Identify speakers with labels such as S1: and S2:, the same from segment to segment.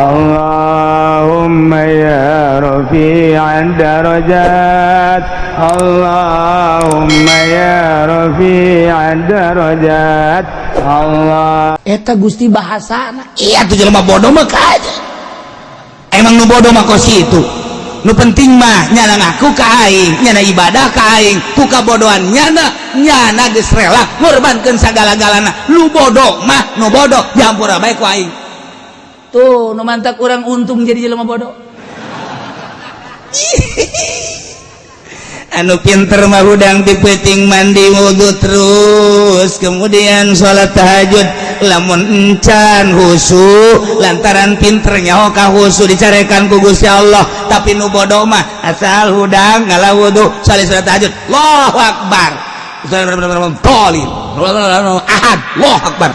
S1: اللهم يا رفيع الدرجات، اللهم يا رفيع الدرجات، الله.
S2: Eta Gusti bahasana. Iya tuh, jelema bodoh mah aja. Emang nu bodoh mah kos itu. Nu penting mah nyana ngaku ka aing, nyana ibadah ka aing, ku kabodohan nyana, nyana geus rela ngorbankeun sagala-galana. Lu bodoh mah nu bodoh dihampura bae ku aing. Tuh, nu mantak urang untung jadi jelema bodoh. Anu pinter mah hudang ti peuting mandi wudhu, terus kemudian sholat tahajud, lamun encan husu lantaran pinternya ka husu dicarekan ku Gusti Allah. Tapi nu bodoh mah asal hudang ngala wudhu, salat, sholat tahajud, Allahu akbar, tolin ahad, Allahu akbar,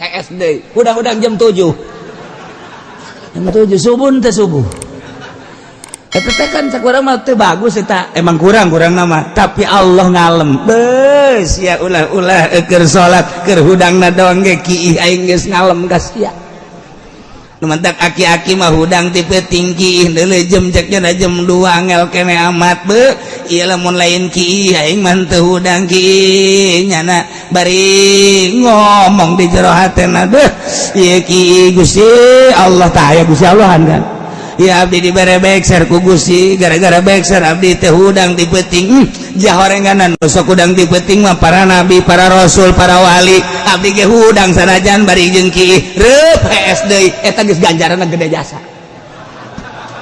S2: SD hudang-hudang jam 7, jam 7 subuh teh, subuh. Eta teh kan cek urang mah teu bagus eta. Emang kurang kurang nama, tapi Allah ngalem. Beus ya, ulah-ulah keur salat, keur hudangna doang ge kiih, aing geus ngalem ka sia. Nu mantak aki-aki mah hudang ti peuting kiih deuleu jam, cek nya jam 2 angel kene amat be. Ieu lamun lain kiih aing mah teu hudang kiih. Nyana bari ngomong di jero hatena, deuh ieu kiih Gusti Allah tah aya Gusti Allahan kan. Ya abdi dibere bekser ku Gusti, gara-gara bekser abdi teh hudang ti peuting. Jahorenganan sok hudang ti peuting mah para nabi, para rasul, para wali. Abdi ge hudang sanajan bari jeung kiih reup hees deui, eta geus ganjaranna gede jasa,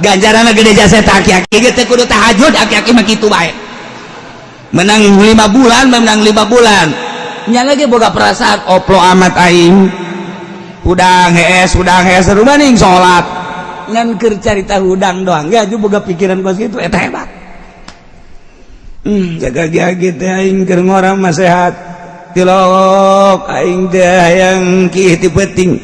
S2: ganjaranna gede jasa. Eta aki-aki ge teu kudu tahajud, aki-aki mah kitu bae menang 5 bulan, menang 5 bulan. Nya lagi boga perasaan oplo amat aing hudang hees, hudang hees rumaning salat ngan keur carita hudang doang ya boga pikiran kos kitu, eta hebat. Jaga ge teh aing keur ngora mah sehat, tilok aing teh hayang kiih ti peuting.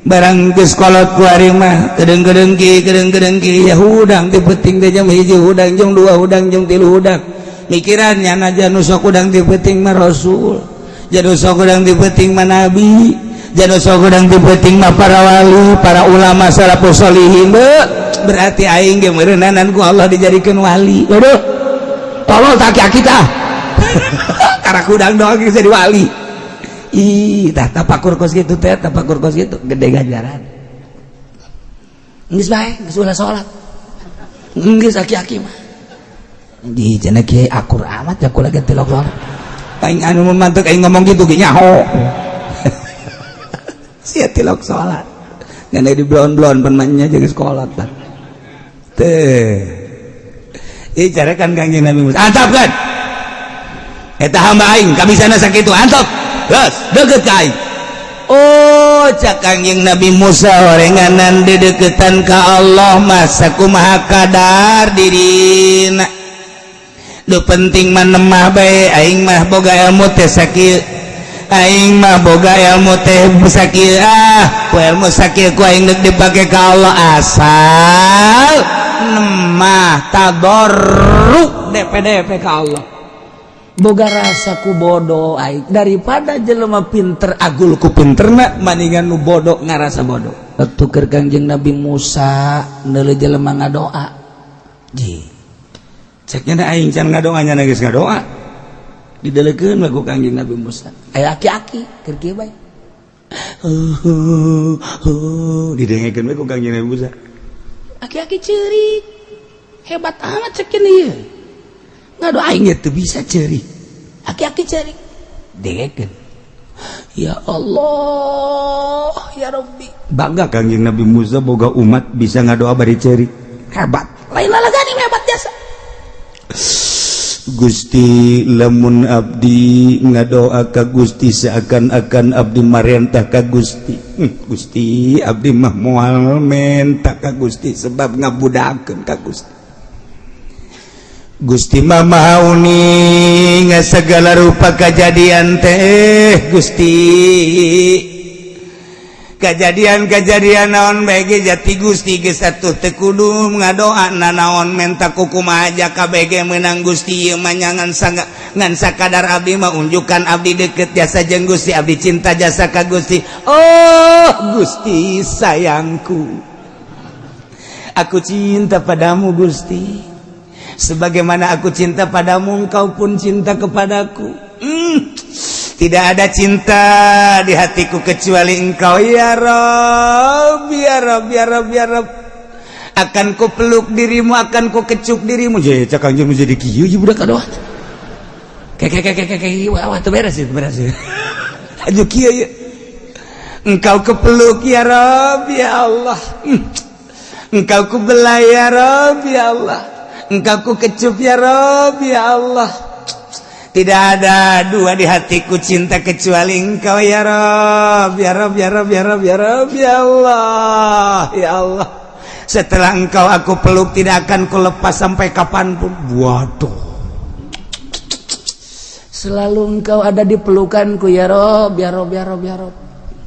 S2: Barang geus kolot ku ari mah kedeung-kedeung ki, kedeung-kedeung ki, ya hudang ti peuting teh jam 1 hudang, jam 2 hudang, jam 3 hudang. Mikiran nyana nu sok hudang ti peuting mah rasul, janu sok hudang ti peuting mah nabi, janu sok hudang ti peuting mah para wali, para ulama salafus solihin. Berarti aing ge meureunanan ku Allah dijadikeun wali. Waduh, tolol tak aki tah karena hudang doang geus jadi wali. Ih, tah tapakur kos kitu teh, tapakur kos kitu gede ganjaran. Geus bae, geus ulah salat. Geus aki-aki mah. Di cenah kiai akur amat ya kula ge tilok salat. Aing anu mantek aing ngomong gitu ge nyaho. Sia tilok salat. Ngan di blon-blon pan nya jeung sekolah pan. Teh. Ih, carekan Kangjeng Nabi Musa. Antap kan? Eta hamba aing kabisana sakitu, antap. Geus, deukeut ka aing. Oh, cak Kangjeng Nabi Musa, orenganan dedeketan ka Allah mah sakumaha kadar dirina. Nu penting mah nemah bae, aing mah boga ilmu teh sakieu. Aing mah boga ilmu teh sakieu, ah, ku ilmu sakieu ku aing deuk dipake ka Allah, asal nemah tadarru DPDP ka Allah. Boga rasa ku bodoh aing daripada jelema pinter agul ku pinterna, maningan nu bodoh ngarasa bodoh. Waktu keur Kangjeng Nabi Musa neuleuh jelema ngadoa, ji ceknya aing can ngadoa, nya geus ngadoa. Didelekeun we ku Kangjeng Nabi Musa, aya aki-aki keur kieu bae, didengekeun we ku Kangjeng Nabi Musa. Aki-aki ceurik, hebat amat cekin ieu ngadoa, aing ge teu bisa ceurik. Aki-aki ceurik, dengekeun, ya Allah, ya Rabbi. Bangga Kangjeng Nabi Musa boga umat bisa ngadoa bari ceurik, hebat lain lalagani, hebat jasa. Gusti, lamun abdi ngadoa ka Gusti seakan-akan abdi marentah ka Gusti. Gusti, abdi mah moal menta ka Gusti sebab ngabudakeun ka Gusti. Gusti mah maha uning segala rupa kejadian teh. Gusti, Kejadian-kejadian naon bae ge jati Gusti geus atuh teu kudu ngadoa nanaon, menta kukumaha aja KBG menang Gusti. Ieu mah ngan ngan sakadar abdi mah unjukan abdi deket jasa jeung Gusti, abdi cinta jasa ka Gusti. Oh Gusti sayangku, aku cinta padamu Gusti, sebagaimana aku cinta padamu, engkau pun cinta kepadaku. Tidak ada cinta di hatiku kecuali engkau, ya Rob, ya Rob, ya Rob, ya Rob. Akan ku peluk dirimu, akan ku kecup dirimu. Jadi cak Kangjeng jadi kieu ieu budak aduh. Kayak kayak kayak kayak, wah wah, beres itu, beres ya. Aju kieu ya. Engkau kepeluk, ya Rob, ya Allah. Engkau ku belai, ya Rob, ya Allah. Engkau ku kecup, ya Rob, ya Allah. Tidak ada dua di hatiku cinta kecuali engkau, ya Rob, ya Rob, ya Rob, ya Rob, ya Rob, ya Allah, ya Allah. Setelah engkau aku peluk, tidak akan ku lepas sampai kapanpun. Waduh,
S1: selalu engkau ada di pelukanku, ya Rob, ya Rob, ya Rob, ya Rob.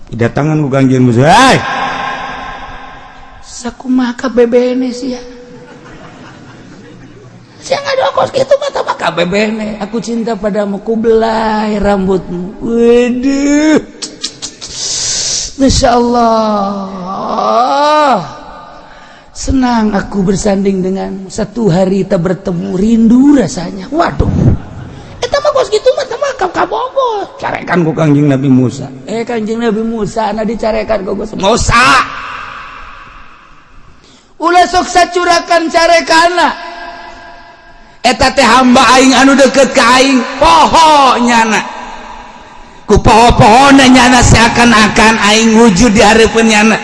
S2: Kedatangan ku Kangjeng Musa. Hai.
S1: Sakumaha KBBN sih ya? Sia ngadoa kos kitu mah mah KBBN. Aku cinta padamu, ku belai rambutmu. Waduh. Masya Allah. Senang aku bersanding denganmu. Satu hari tak bertemu, rindu rasanya. Waduh. Eta mah kos kitu mah mah kabogo.
S2: Carekan ku Kangjeng Nabi Musa.
S1: Eh, Kanjeng Nabi Musa na dicarekan ku Musa. Ulah sok sacurakan carekana.
S2: Eta teh hamba aing anu deket ka aing, poho nyana. Ku poho-pohona nyana seakan-akan aing wujud di hareupeun nyana.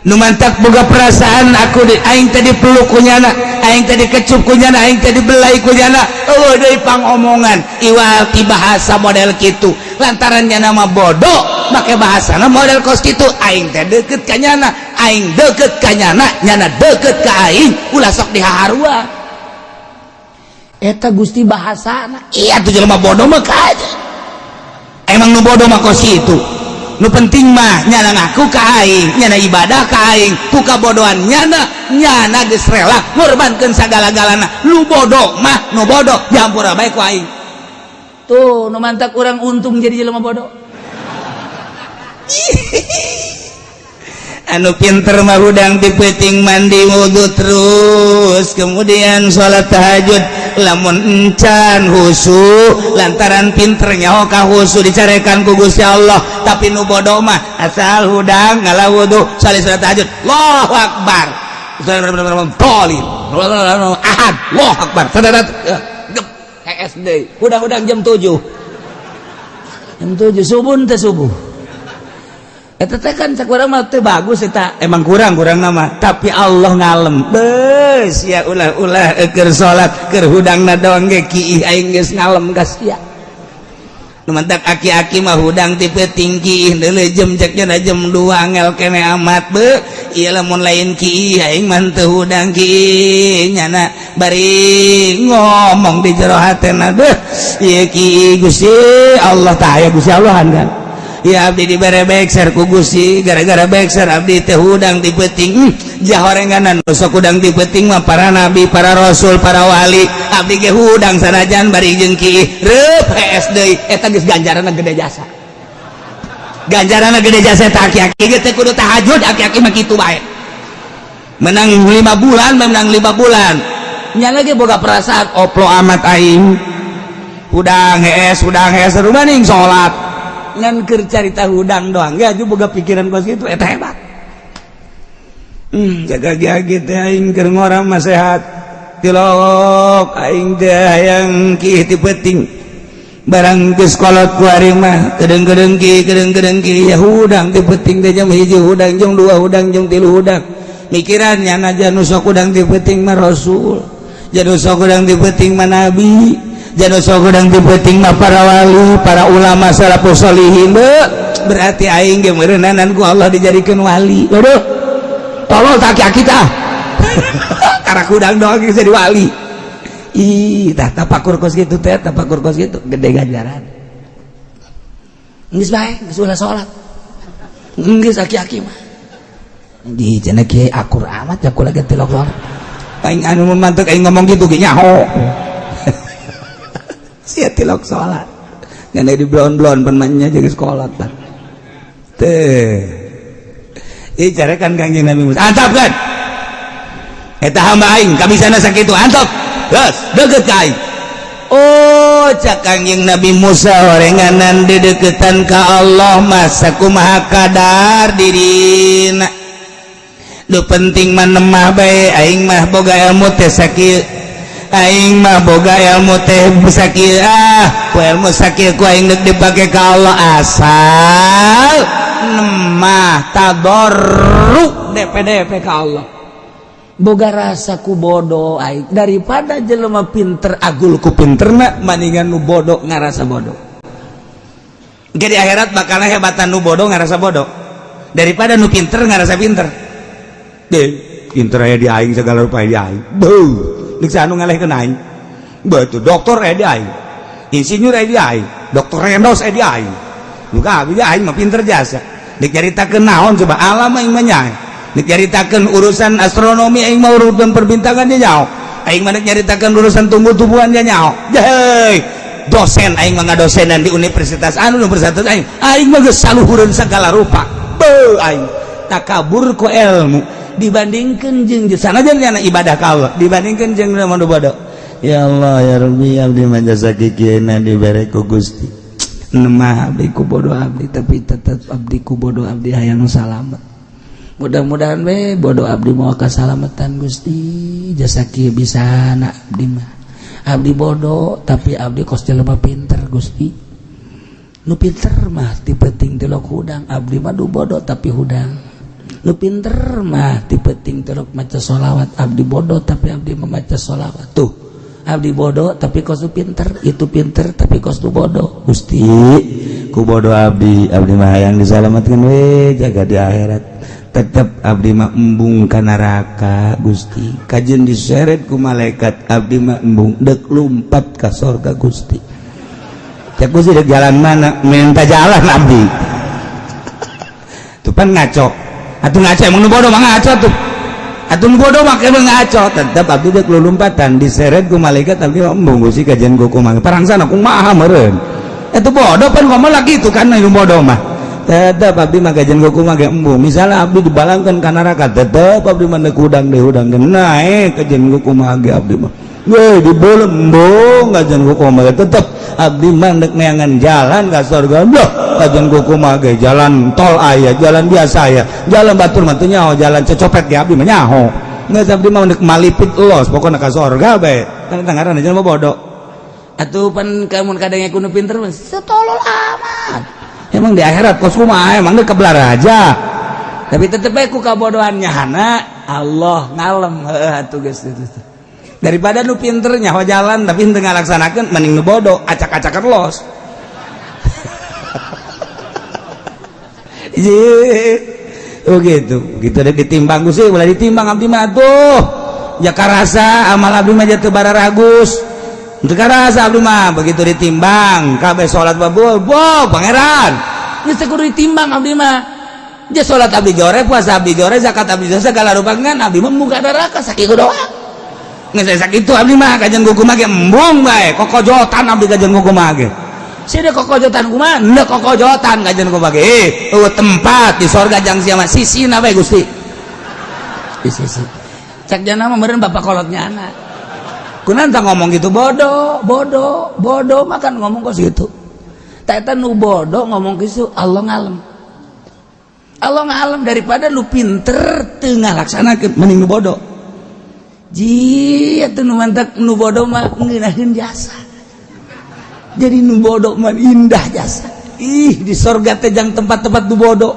S2: Nu mantak boga perasaan aku di aing tadi peluk ku nyana, aing tadi kecup ku nyana, aing tadi belai ku nyana. Eueuh deui pangomongan iwal ti bahasa model kitu. Lantaran nyana mah bodoh, make bahasana model kos kitu. Aing teh deket ka nyana, aing deket ka nyana, nyana deket ka aing, ulah sok dihaharua.
S1: Eta Gusti bahasana.
S2: Iya tuh, jelema bodoh mah aja. Emang nu bodoh mah kos kitu. Nu penting mah nyana ngaku ka aing, nyana ibadah ka aing, ku kabodohan nyana, nyana geus rela ngorbankeun sagala-galana. Nu bodoh mah nu bodoh, dihampura bae ku aing.
S1: Tuh, nu mantak urang untung jadi jelema bodoh.
S2: Anu pinter mah hudang ti peuting mandi wudhu, terus kemudian sholat tahajud, lamun encan husu lantaran pinternya ka husu dicarekan ku Gusti Allah. Tapi nu bodoh mah asal hudang ngalah wudhu, salat sholat tahajud, Allahu akbar, tolin ahad, Allahu akbar,
S1: SD hudang-hudang jam 7, jam 7 subuh teh subuh. Eta teh kan cak urang mah teu bagus eta.
S2: Emang kurang kurang nama, tapi Allah ngalem beus ya. Ulah-ulah keur salat, keur hudangna doang ge kiih, aing geus ngalem ka sia. Nu mantak aki-aki mah hudang ti peuting kiih deuleu jam, cek nya jam 2 angel kene amat be. Ieu lamun lain kiih aing mah teu hudang kiih. Nyana bari ngomong di jero hatena, deuh ieu kiih Gusti Allah tah aya Gusti Allah kan ya. Abdi dibere bekser ku Gusti, gara-gara bekser abdi teh hudang ti peuting. Jahorenganan nu sok hudang ti peuting mah para nabi, para rasul, para wali. Abdi ge hudang sanajan bari jeung kiih, reup hees deui. Eta geus ganjaranna gede jasa, ganjaranna gede jasa. Eta aki-aki ge teh kudu tahajud, aki-aki mah kitu bae menang 5 bulan, menang 5 bulan.
S1: Nya lagi boga perasaan.
S2: Oplo amat aing hudang hees, hudang hees ning salat.
S1: Ngan keur carita hudang doang ge aju boga pikiran kos kitu, eta hebat.
S2: Jaga gitu aing keur ngora mah sehat tilok, aing teh hayang kiih ti peuting. Barang geus kolot ku ari mah kedeng-kedeng ki, kedeng-kedeng ki ya. Hudang ti peuting teh jam 1 hudang, jam 2 hudang, jam 3 hudang. Mikiran nyana nu sok hudang ti peuting mah rasul, nu sok hudang ti peuting mah nabi, nu sok hudang ti peuting mah para wali, para ulama, salafus solihin. Berarti aing ge meureunanan ku Allah dijadikeun wali. Waduh, tolol tak kita karena hudang doang jadi wali. Ih, tah tapakur kos gitu teh, tapakur kos gitu gede ganjaran.
S1: Geus bae, geus ulah salat. Geus aki-aki mah di cenah kiai akur amat ya kula ge tilok salat.
S2: Aing anu mantuk aing ngomong gitu ge nyaho. Sia tilok salat. Ngan di blon-blon pan mah nya jeung sekolah tah. Teh. Ih carekan Kangjeng Nabi Musa. Antap kan? Eta hamba aing kabisana sakitu antap. Geus, deukeut ka aing. Oh, cak Kangjeng Nabi Musa orenganan dideketan ka Allah mah sakumaha kadar dirina. Nu penting mah nemah bae, aing mah boga ilmu teh sakieu. Aing mah boga ilmu teh sakieu, ah, ku ilmu sakieu ku aing deuk dipake ka Allah asal nemah tadarru DPDP ka Allah.
S1: Boga rasa ku bodoh aing daripada jelema pinter
S2: agul ku pinterna maningan nu bodoh ngarasa bodoh. Jadi akhirat bakalna hebatan nu bodoh ngarasa bodoh daripada nu pinter ngarasa pinter. Deh, pinter aya di aing, segala rupa di aing. Beuh, deuk anu ngalehkeun aing. Betul, dokter aya di aing. Insinyur aya di aing, dokter Rendos aya di aing. Muka abdi aing mah pinter jasa. Deuk nyaritakeun naon coba alam aing mah nyae. Deuk nyaritakeun urusan astronomi aing mah urusan perbintangan dia nyaho. Aing mah deuk nyaritakeun urusan tumbuh-tumbuhan dia nyaho. Hei, dosen aing mah ngadosenan di universitas anu universitas aing. Aing mah geus saluhureun segala rupa. Beuh, aing takabur ku ilmu
S1: dibandingkan jeung
S2: sanajan nyana ibadah ka Allah dibandingkan jeung nu bodoh. Ya Allah ya Rabbi, abdi mah jasa kikieuna dibere ku Gusti.
S1: Nemah abdi ku bodoh abdi, tapi tetep abdi ku bodoh abdi hayang salamet. Mudah-mudahan we bodoh abdi mau kasalamatan Gusti, jasa kieu bisa na abdi mah. Abdi bodoh tapi abdi kos jelema pinter Gusti. Nu pinter mah ti peuting tilok hudang, abdi mah du bodoh tapi hudang. Nu pinter mah ti peuting tilok maca sholawat, abdi bodoh tapi abdi membaca sholawat. Tuh, abdi bodoh tapi kos nu pinter, itu pinter tapi kos nu bodoh.
S2: Gusti, ku bodoh abdi, abdi mah hayang disalamatkeun we jaga di akhirat. Tetep abdi mah embung ka neraka Gusti. Kajeun diseret ku malaikat abdi mah embung deuk lumpat ka sorga Gusti. Cek Gusti dek jalan mana? Minta jalan abdi. Tuh pan ngaco. Atuh ngaco emang nu bodoh mah ngaco tuh. Atuh nu bodoh mah emang ngaco. Tetep abdi dek lulumpatan diseret ku malaikat abdi mah embung Gusti kajian ku kumaha. Parangsana kumaha meureun. Itu bodoh pan ngomong lagi itu kan nu bodoh mah. Tetep abdi mah kajian ku kumaha ge embung. Misalnya abdi dibalangkeun ka neraka tetep abdi mah deuk hudang deui hudang ge naek kajian ku kumaha ge abdi mah. Weh dibeuleum embung kajian ku kumaha ge tetep abdi mah deuk neangan jalan ka surga. Loh, kajian ku kumaha ge jalan tol aya, jalan biasa aya, jalan batur mah teu nyaho, jalan cecopet ge abdi mah nyaho. Geus abdi mah deuk malipit los pokona ka surga bae. Kan eta ngaranna jelema bodoh.
S1: Atuh pan kamun kadang ku nu pinter mah setolol amat.
S2: Emang di akhirat kos kumaha emang deuk kebelar aja.
S1: Tapi tetep bae ku kabodohan nyahana Allah ngalem heuh atuh geus itu.
S2: Daripada nu pinter nyaho jalan tapi henteu ngalaksanakeun mending nu bodoh acak-acakan los. Ye. Oh gitu. Gitu deh ditimbang Gusti, ulah ditimbang abdi mah atuh. Ya karasa amal abdi mah teu bararagus. Teu karasa abdi mah begitu ditimbang kabeh salat babu, bo pangeran.
S1: Geus teu kudu ditimbang abdi mah.
S2: Ja salat abdi jore, puasa abdi jore, zakat abdi jore, segala rupa ngan abdi mah
S1: muka neraka sakitu doang.
S2: Geus sakitu abdi mah kajian ku kumaha ge embung bae, kokojotan abdi kajian ku kumaha ge.
S1: Sia kokojotan kumaha? Henteu kokojotan
S2: kajian ku kumaha ge. Eueuh tempat di sorga jang sia mah sisina bae Gusti.
S1: Di sisi. Cak jana mah meureun bapak kolotnya anak.
S2: Kunaon tah ngomong gitu
S1: bodoh, bodoh, bodoh makan ngomong kos gitu. Tak eta nu bodoh ngomong kitu Allah ngalem. Allah ngalem daripada nu pinter teu ngalaksanakeun
S2: mending nu bodoh.
S1: Ji atuh nu mantak nu bodoh mah ngeunaheun jasa. Jadi nu bodoh mah indah jasa. Ih di sorga teh jang tempat-tempat nu bodoh.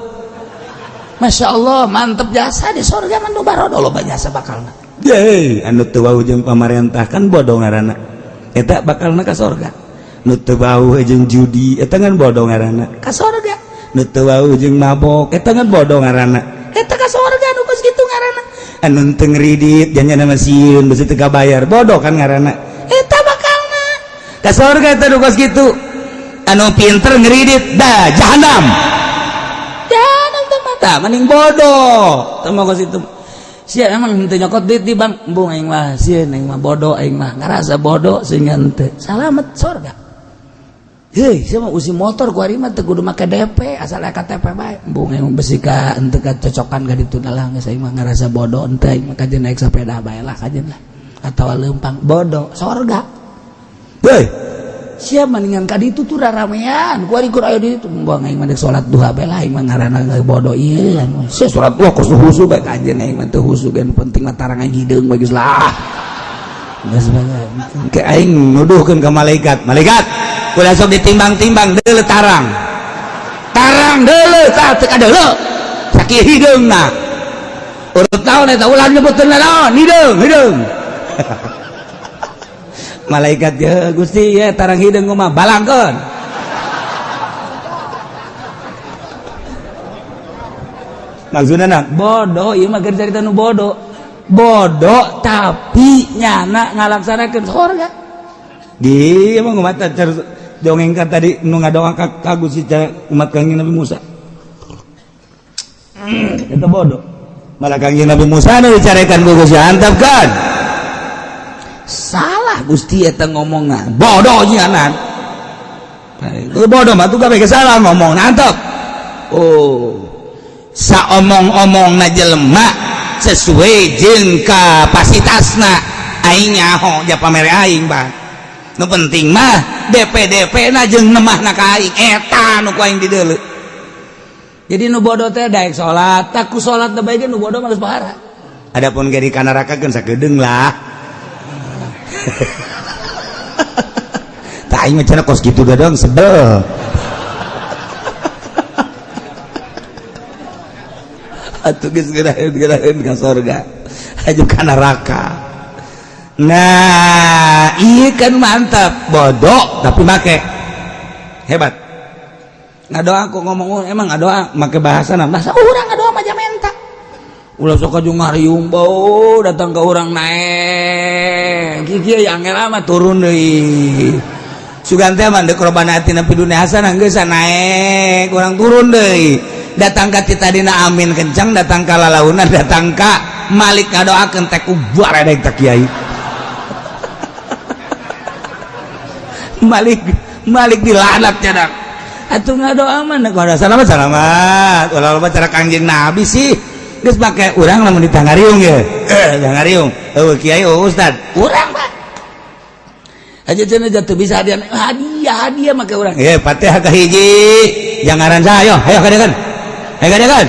S1: Masya Allah mantep jasa di sorga mah nu barodo loba jasa bakalna.
S2: Hei, anu teu wau jeung pamarentah kan bodoh ngaranna. Eta bakalna ka sorga. Nu teu wau jeung judi eta kan bodoh ngaranna.
S1: Ka sorga.
S2: Nu teu wau jeung mabok eta kan bodoh ngaranna.
S1: Eta ka sorga nu geus kitu ngaranna.
S2: Anu teu ngridit janjana mah sieun beusi teu kabayar bodoh kan ngaranna.
S1: Eta bakalna
S2: ka sorga eta nu geus kitu. Anu pinter ngridit dah jahanam.
S1: Jahanam teh.
S2: Tah mending bodoh. Teu mau ke situ. Sia emang henteu nyokot duit di bank, embung aing mah sieun, aing mah bodoh, aing mah ngarasa bodoh sehingga henteu. Salamet sorga. Hei, sia mah usi motor ku ari mah teu kudu make DP, asal KTP bae. Embung aing mah besi ka henteu kacocokan ka ditu lah, geus aing mah ngarasa bodoh henteu, aing mah kajeun naik sepeda bae lah kajeun lah. Atawa leumpang, bodoh sorga. Hei, sia mendingan ka ditu tuh raramean, ku ari kur aya di ditu, embung aing mah salat duha bae lah, aing mah ngaranna bodoh ieu. Sia salat duha kos husu bae kajeun, aing mah teu husu ge, penting mah tarang aing hideung bae geus lah. Geus bae. Ke aing nuduhkeun ka malaikat, malaikat ulah sok ditimbang-timbang deuleu tarang. Tarang deuleu tah teu kadeuleu. Sakieu hideungna. Urut naon eta ulah nyebutkeun naon, hideung, hideung. Malaikat ya Gusti ya tarang hideung mah balangkeun. Maksudna na bodoh ieu mah keur carita nu bodoh. Bodoh tapi nyana ngalaksanakeun sorga. Di emang umat dongeng kan tadi nu ngadoa ka Gusti umat Kangjeng Nabi Musa. Eta bodoh. Malah Kangjeng Nabi Musa nu dicarekan ku Gusti antapkeun. Salah Gusti eta ngomongna. Bodoh nyanan. Itu bodoh mah tuh kabeh salah ngomong antep. Oh. Saomong-omongna jelema sesuai jeung kapasitasna aing nyaho ja pamere aing bang. Nu penting mah DP-DP na jeung nemahna ka aing eta nu ku aing dideuleu. Jadi nu bodoh teh daek salat, tak ku salat teh bae ge nu bodoh mah geus pahara. Adapun ge di kanaraka keun sakedeung lah. Tah aing mah cenah kos kitu doang sebel. Atuh geus geuraheun ka sorga aju ka neraka. Nah, iya kan mantap, bodoh tapi make hebat. Ngadoa aku ngomong emang ngadoa make bahasa nah, bahasa urang ngadoa mah menta. Ulah sok aju ngariung bau datang ke urang naek. Kieu yang angel mah turun deui. Sugan teh mah deuk robana atina fid dunya hasanah geus naek, urang turun deui. Datang ka ti tadina amin kencang, datang ka lalaunan, datang ka Malik ngadoakeun teh ku baredeg ta kiai. Malik Malik dilaknat cenah. Atuh ngadoa mah kada salamat salamat. Ulah loba cara Kangjeng Nabi sih. Geus make urang lamun ditangariung ye. Tangariung. Eueuh kiai eueuh ustad. Urang Pak. Aja cenah jatuh bisa hadiah hadiah hadiah make urang. Ye Fatihah ka hiji. Jangaran saha ayo, ayo kadekan. Ayo kadekan.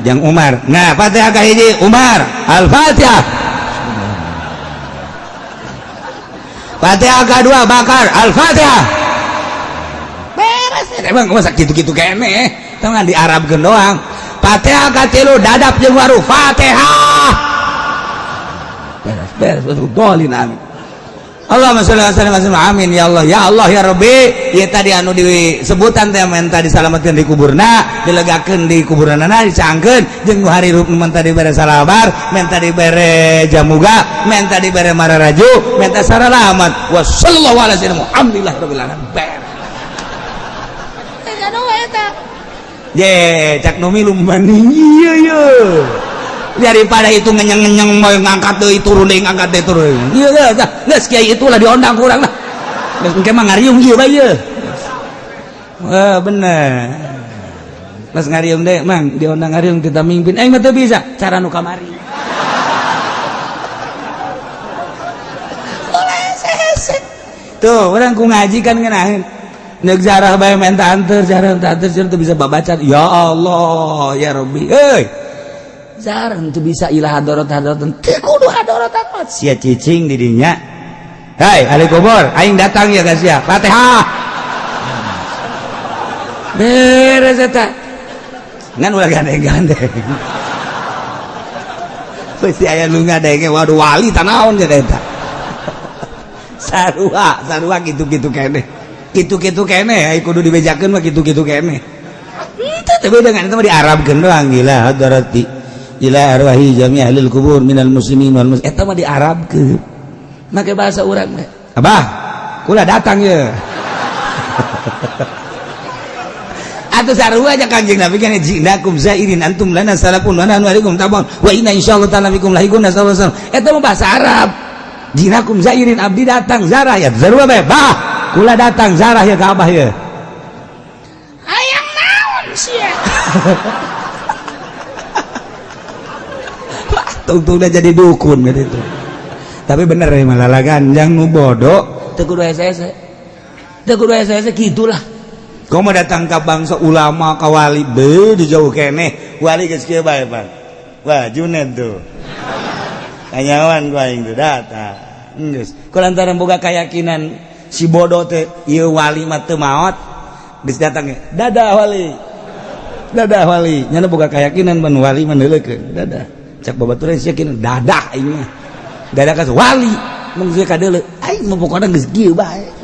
S2: Jang Umar. Nah, Fatihah ka hiji Umar. Al-Fatihah. Fatihah kedua Bakar. Al-Fatihah. Beres emang masa gitu-gitu kene. Tong ngan diarabkeun doang. Fatihah katilu dadap jeung waru. Fatihah. Beres beres dolin amin. Allahumma sholli wa sallim amin ya Allah ya Allah ya Rabbi. Ieu tadi anu disebutan teh menta disalametkeun di kuburna, dilegakeun di kuburanana, dicangkeun jeung nu harirup menta dibere salabar, menta dibere jamuga, menta dibere mararaju, menta saralamat. Wa sallallahu ala sayyidina Muhammadillah rabbil alamin. Beres. Ye, cak nu milu maning ieu ye. Daripada itu ngenyeng-ngenyeng mau ngangkat deui turun deui ngangkat deui turun. Ieu ge geus kiai itulah diondang ku urang lah. Geus engke mah ngariung ieu bae ieu. Wah bener. Geus ngariung deui mang diondang ngariung kita mimpin. Aing mah teu bisa cara nu kamari. Tuh, urang ku ngaji kan ngeunaheun. Nek jarah bae menta anteur, jarah menta anteur teu bisa babaca. Ya Allah, ya Rabbi. Euy. Jarah teu bisa ilah hadorot hadorot teu kudu hadorot apa sia cicing di dinya. Hei, ahli kubur, aing datang ya guys ya. Fatihah. Beres eta. Ngan ulah gandeng-gandeng. Pasti aya nu ngadenge waduh wali tanaon cenah eta. Sarua, sarua kitu-kitu keneh. Kitu-kitu keneh ai kudu dibejakeun mah kitu-kitu keneh. Henteu teh beda ngan eta mah diarabkeun doang gila hadarati. Ila arwahi jami' ahlil kubur minal muslimin wal muslimat. Eta mah diarabkeun. Make bahasa urang mah. Abah, kula datang ye. Atuh sarua aja Kangjeng Nabi kan jinakum zairin antum lana salafun wa nahnu alaikum tabun wa inna insyaallah ta'ala bikum lahiqun sallallahu alaihi wasallam. Eta mah bahasa Arab. Jinakum zairin abdi datang zarah ya sarua bae. Bah, kula datang zarah ya ka abah ya.
S1: Hayang naon sia?
S2: Wah, tungtung udah jadi dukun gitu. Tapi bener ya malah ganjang nu bodoh
S1: teu kudu hese-hese. Teu kudu hese-hese kitulah.
S2: Kau mau datang ke bangsa ulama ka wali be di jauh keneh wali geus kieu bae pan. Wah Junet tuh. Kanyawan ku aing tuh datang. Geus. Ku lantaran boga keyakinan si bodoh teh ieu wali mah teu maot geus datang dadah wali. Dadah wali. Nyana boga keyakinan ban wali mah neuleukeun. Dadah. Cak babaturan sia yakin dadah aing mah. Dadah ka wali mung sia kadeuleu aing mah pokona geus kieu bae.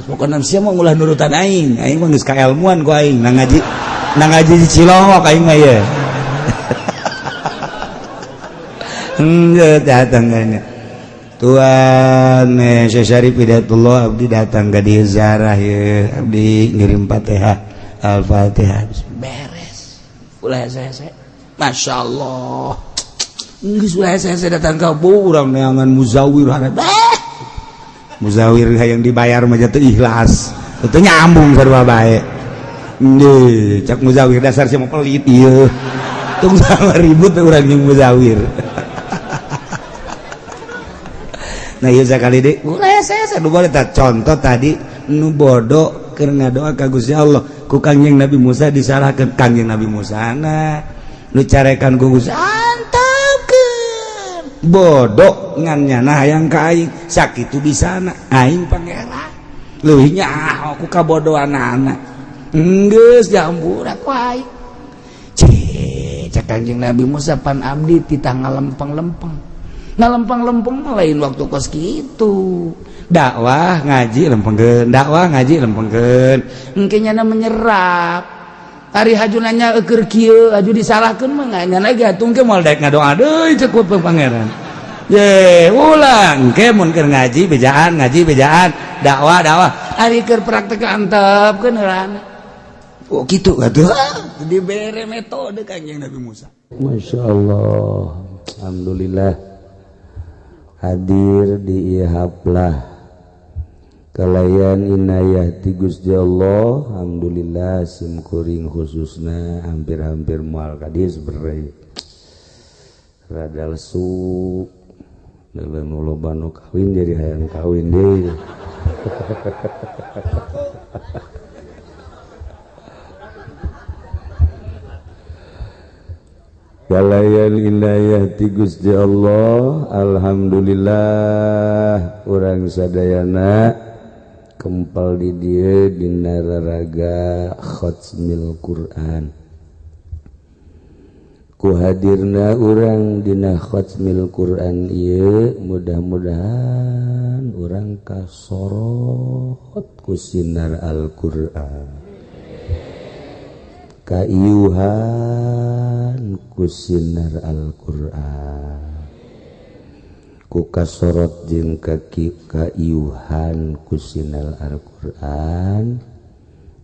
S2: Pokoknya sia mah ulah nurutan aing, aing mah geus kaelmuan ku aing nang ngaji di Cilongok aing mah ye. Henteu datang ka Tuan Syekh Syarif Hidayatullah abdi datang ka dieu ziarah ye, abdi ngirim Fatihah, Al-Fatihah
S1: beres. Ulah hese-hese. Masyaallah. Geus ulah hese-hese datang ka
S2: urang neangan muzawir harap. Muzawir hayang dibayar mah jatuh ikhlas. Teu nyambung sarua bae. Nggih, cak muzawir dasar sia mah pelit ieu. Tung sama ribut urang jeung muzawir. Nah ieu sakali deui ulah hese-hese nu boleh tah contoh tadi nu bodoh keur ngadoa ka Gusti Allah ku Kangjeng Nabi Musa disalahkeun Kangjeng Nabi Musa na nu carekan ku Gusti antepkeun bodoh ngan nyana hayang ka aing sakitu bisana aing pangeran leuwih nyaho ku kabodohanana geus dihampura ku aing. Cek cek Kangjeng Nabi Musa pan abdi titah ngalempeng-lempeng. Ngalempeng-lempeng mah lain waktu kos kitu. Dakwah ngaji lempengkeun, dakwah ngaji lempengkeun. Engke nyana menyerap. Ari haju nanya eueur kieu, haju disalahkeun mah nyana ge atuh engke moal daek ngadoa deui cek ku pangeran. Ye, ulang engke mun keur ngaji bejaan, dakwah dakwah. Ari keur praktek antepkeun heulana. Oh kitu atuh. Dibere metode Kangjeng Nabi Musa.
S3: Masya Allah, alhamdulillah hadir di ihaplah kalayan inayah ti Gusti Allah. Alhamdulillah simkuring khususna hampir-hampir moal ka dieu sebenarnya rada lesu nu loba nu kawin jadi hayang kawin deui. Kalayan inayah ti Gusti Allah. Alhamdulillah urang sadayana kempal di dieu dina raraga khatmil Quran. Ku hadirna urang dina khatmil Quran ieu mudah-mudahan urang kasorot ku sinar Al-Quran, kaiuhan ku sinar Al-Quran, ku kasorot jeung kaiuhan ku sinar Al-Quran,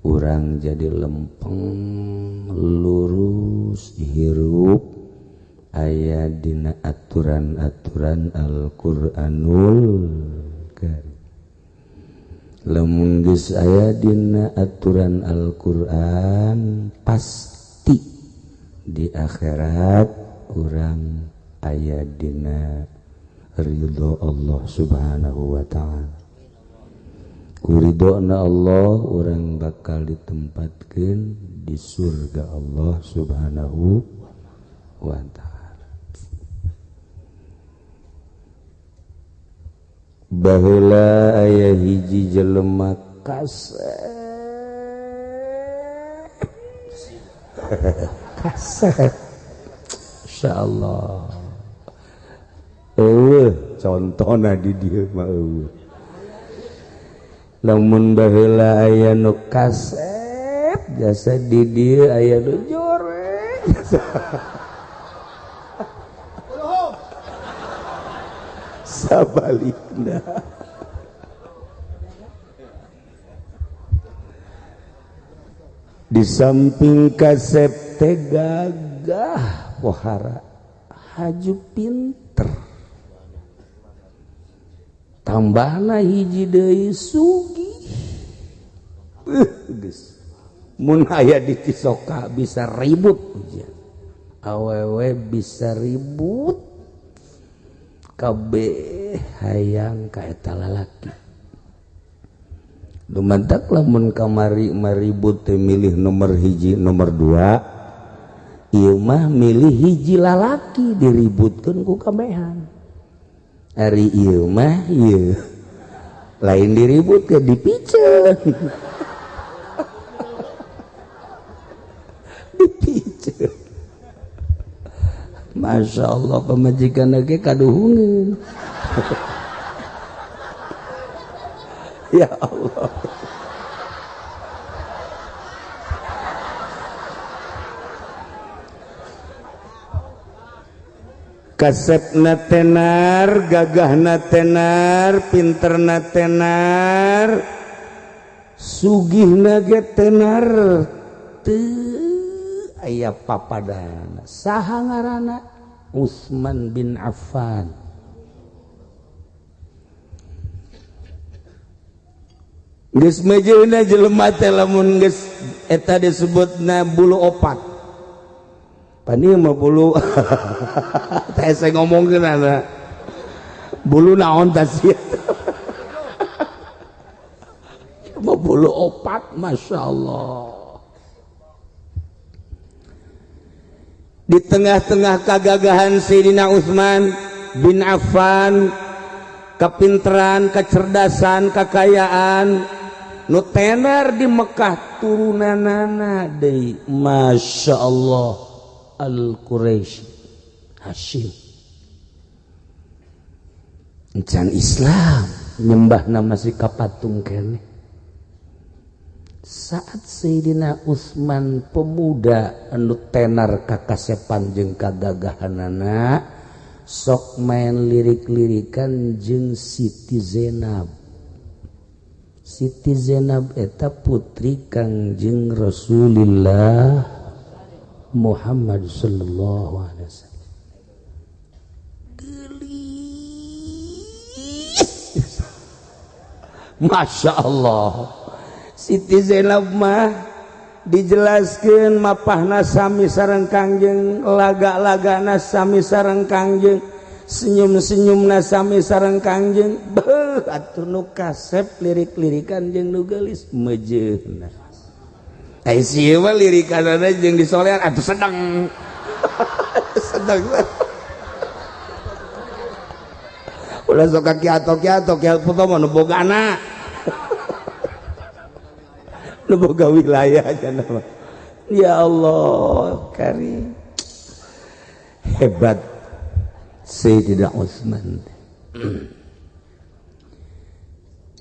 S3: urang jadi lempeng lurus hirup aya dina aturan-aturan Al-Quranul Karim. Lamun geus aya dina aturan Al-Quran pasti di akhirat urang aya dina ridho Allah Subhanahu wa ta'ala. Ku ridhona Allah urang bakal ditempatkeun di surga Allah Subhanahu wa ta'ala. Baheula aya hiji jelema kasep kasep insyaallah eueuh contona di dieu mah eueuh. Lamun baheula aya nu kasep jasa di dieu aya nu joreng. Sabalikna Di samping kasep teh gagah pohara, haju pinter, tambahna hiji deui sugih. Geus mun aya di Cisoka bisa ribut, awewe bisa ribut kabeh hayang ka eta lalaki. Lumantak lamun kamari maribut teh milih nomor hiji, nomor dua, ieu mah milih hiji lalaki diributkeun ku kabehan. Ari ieu mah ieu lain diributkeun, dipiceun. Dipiceun. Masya Allah, pamajikan ge kaduhungeun. Ya Allah. Kasepna tenar, gagahna tenar, pinterna tenar, sugihna ge tenar, teu aya papadana. Saha ngaranna? Utsman bin Affan. Geus mejeuna jelema teh lamun geus eta disebutna bulu opat. Pan ieu mah bulu teh saya ngomongkeun ana. Bulu naon tah sia? Mah bulu opat, masyaallah. Di tengah-tengah kagagahan Sayyidina Utsman bin Affan, kepinteran, kecerdasan, kekayaan nu tenar di Mekah, turunanana deui Masya Allah Al-Quraisy Hashim. Encan Islam nyembahna masih ka patung keneh. Saat Sayyidina Utsman pemuda anu tenar kakasepan jeung kagagahanana sok main lirik-lirikan jeung Siti Zainab. Siti Zainab eta putri Kangjeng Rasulillah Muhammad sallallahu alaihi wasallam. Geulis. Masya Allah. Siti Zainab mah dijelaskeun mapahna sami sareng Kangjeng, laga-lagana sami sareng Kangjeng, senyum-senyumna sami sareng Kangjeng. Beuh atuh nu kasep lirik-lirikan jeung nu geulis mejeuna. Ai sieu mah lirikanana jeung disolean atuh sedeng. Sedeng. Ulah sok kiato-kiato kiato mah nu boga anak. Nu boga wilayah cenah mah. Ya Allah, karim. Hebat Sayyidina Utsman.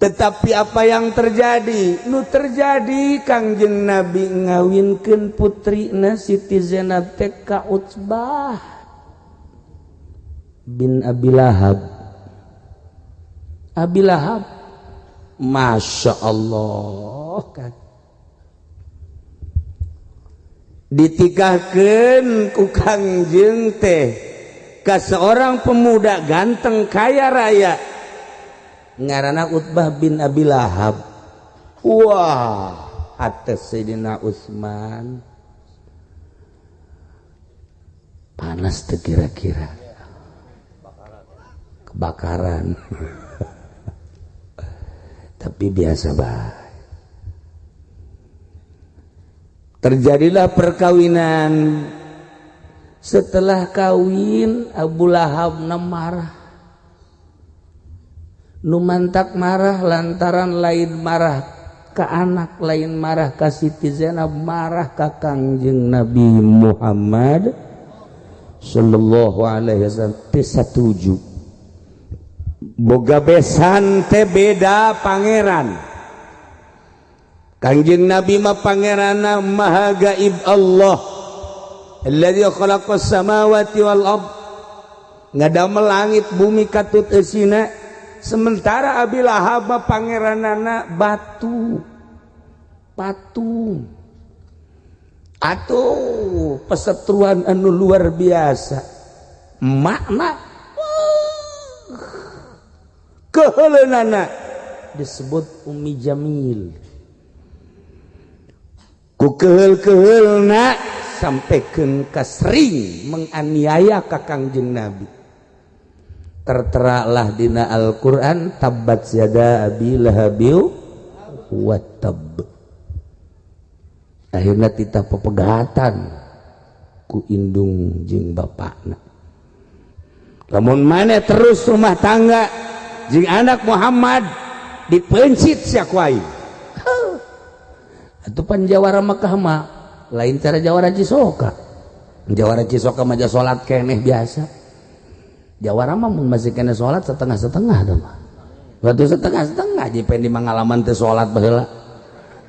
S3: Tetapi apa yang terjadi? Nu terjadi Kangjeng Nabi ngawinkeun putrina Siti Zainab teh ka Utsbah bin Abi Lahab. Abi Lahab, Masya Allah kan. Ditikahkeun ku Kangjeng teh ka seorang pemuda ganteng kaya raya ngaranna Utbah bin Abi Lahab. Wah, atas Sayyidina Utsman panas teu kira-kira, kebakaran. Tapi biasa bae. Terjadilah perkawinan. Setelah kawin Abu Lahab marah. Nu mantak marah lantaran lain marah ka anak, lain marah ka Siti Zainab, marah ka Kangjeng Nabi Muhammad sallallahu alaihi wasallam. Teu satuju. Boga besan teh beda pangeran. Kangjeng Nabi mah pangeranna maha gaib Allah. Alladzi khalaqas samawati wal ard. Ngadamel langit bumi katut eusina. Sementara Abi Lahab mah pangeranana batu, patung. Atuh pesetruan anu luar biasa makna keheuleunana disebut Ummi Jamil ku keheul-keheulna sampaikan ka sering menganiaya ka Kangjeng Nabi. Terteralah dina Al-Qur'an tabbat yada abi lahabiu wa tab. Akhirna titah pepegatan ku indung jeung bapakna. Lamun maneh terus rumah tangga jeung anak Muhammad dipencit sia ku aing. Atuh pan jawara Mekah mah lain cara jawara Cisoka. Jawara Cisoka mah salat keneh biasa. Jawara mah mun masih keneh salat setengah-setengah dah mah. Waktu setengah-setengah jipen di pengalaman teu salat baheula.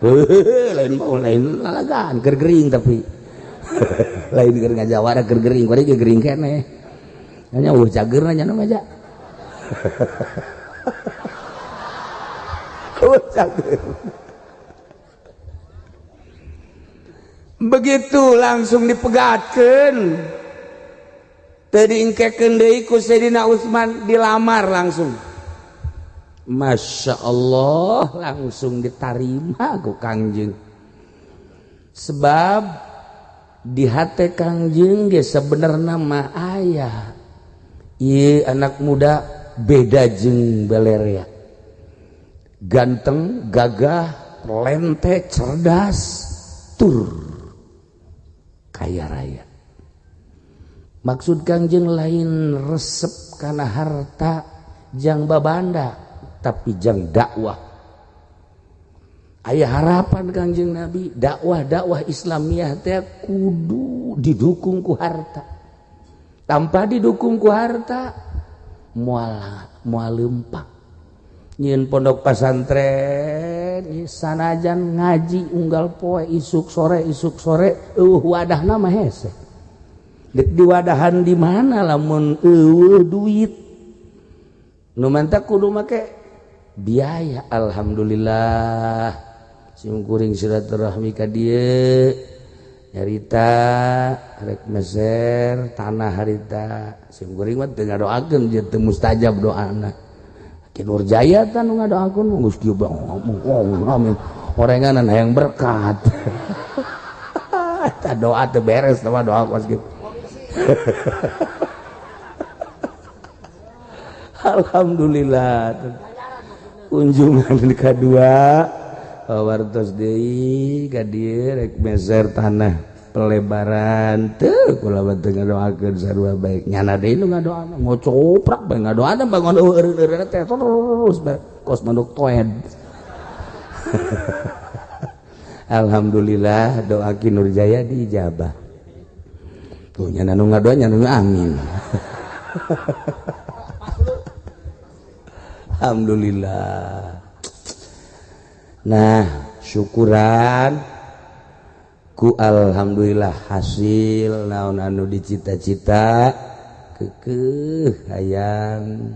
S3: Lain mau lain lalagan keur gering tapi lain keur ngajawara keur gering kuari ge gering keneh. Nya eueuh cageurna nya mah ja. Eueuh cager. Begitu langsung dipegatkeun teu diingkekeun deui ku Sayyidina Utsman dilamar langsung. Masya Allah langsung ditarima ku Kangjeng. Sebab di hati Kangjeng ge sebenarnya mah aya ieu anak muda beda jeung belerea. Ganteng, gagah, lente, cerdas, tur kaya raya. Maksud Kangjeng lain resep kana harta jang babanda tapi jang dakwah. Aya harapan Kangjeng Nabi dakwah-dakwah Islamiyah teh kudu didukung ku harta. Tanpa didukung ku harta moal moal leumpang. Nyieun pondok pasantren sanajan ngaji unggal poe isuk sore eueuh wadahna mah hese. Dek diwadahan di mana lamun eueuh duit. Nu mantap kudu make biaya. Alhamdulillah simkuring silaturahmi ka dieu nyarita rek meser tanah harita simkuring mah teu ngadoakeun jeung teu mustajab doana. Ki Nurjaya tan nu ngadoakeun geus kieu amin orenganan hayang berkat. Eta doa teu beres mah doa kos kitu. Alhamdulillah kunjungan kedua wartos deui ka dieu rek meser tanah pelebaran teu kula mah teu ngadoakeun sarua baik nyana deui nu ngadoana ngocoprak bae ngadoana bangun eueuh-eureun teh terus bae kos manuk toed. Alhamdulillah doa Ki Nurjaya diijabah. Tuh nyana nu ngadoa nyana nu amin. Alhamdulillah. Nah, syukuran ku alhamdulillah hasil naon anu dicita-cita kekeh hayang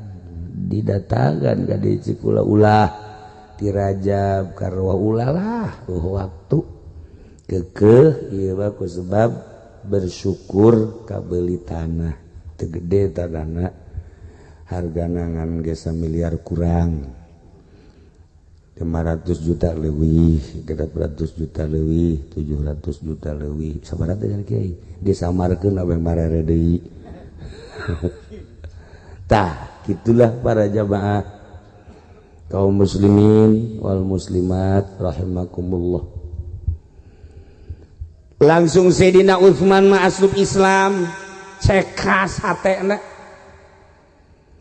S3: didatangkan ka dieu kula ulah ti Rajab karwa ulah lah waktu kekeh ieu mah ku sebab bersyukur kabeuli tanah teu gede tanahna hargana ngan ge samiliar kurang 500 juta leuwih, 300 juta leuwih, 700 juta leuwih. Sabaraha teh kiai? Disamarkeun awe marere deui. Tah, gitulah para jamaah kaum muslimin wal muslimat rahimakumullah. Langsung Sayyidina Utsman mah asup Islam, cekas hatena.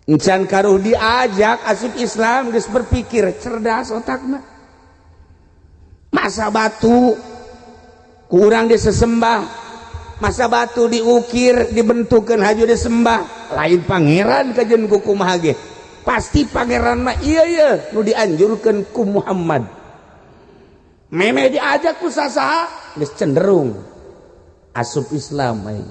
S3: Encan karuh diajak asup Islam geus berpikir cerdas otakna. Masa batu kurang disesembah, masa batu diukir dibentukkeun haju disembah, lain pangeran kajen ku kumaha ge. Pasti pangeran mah iya iya nu dianjurkeun ku Muhammad. Meme diajak ku sasaha geus cenderung asup Islam aing.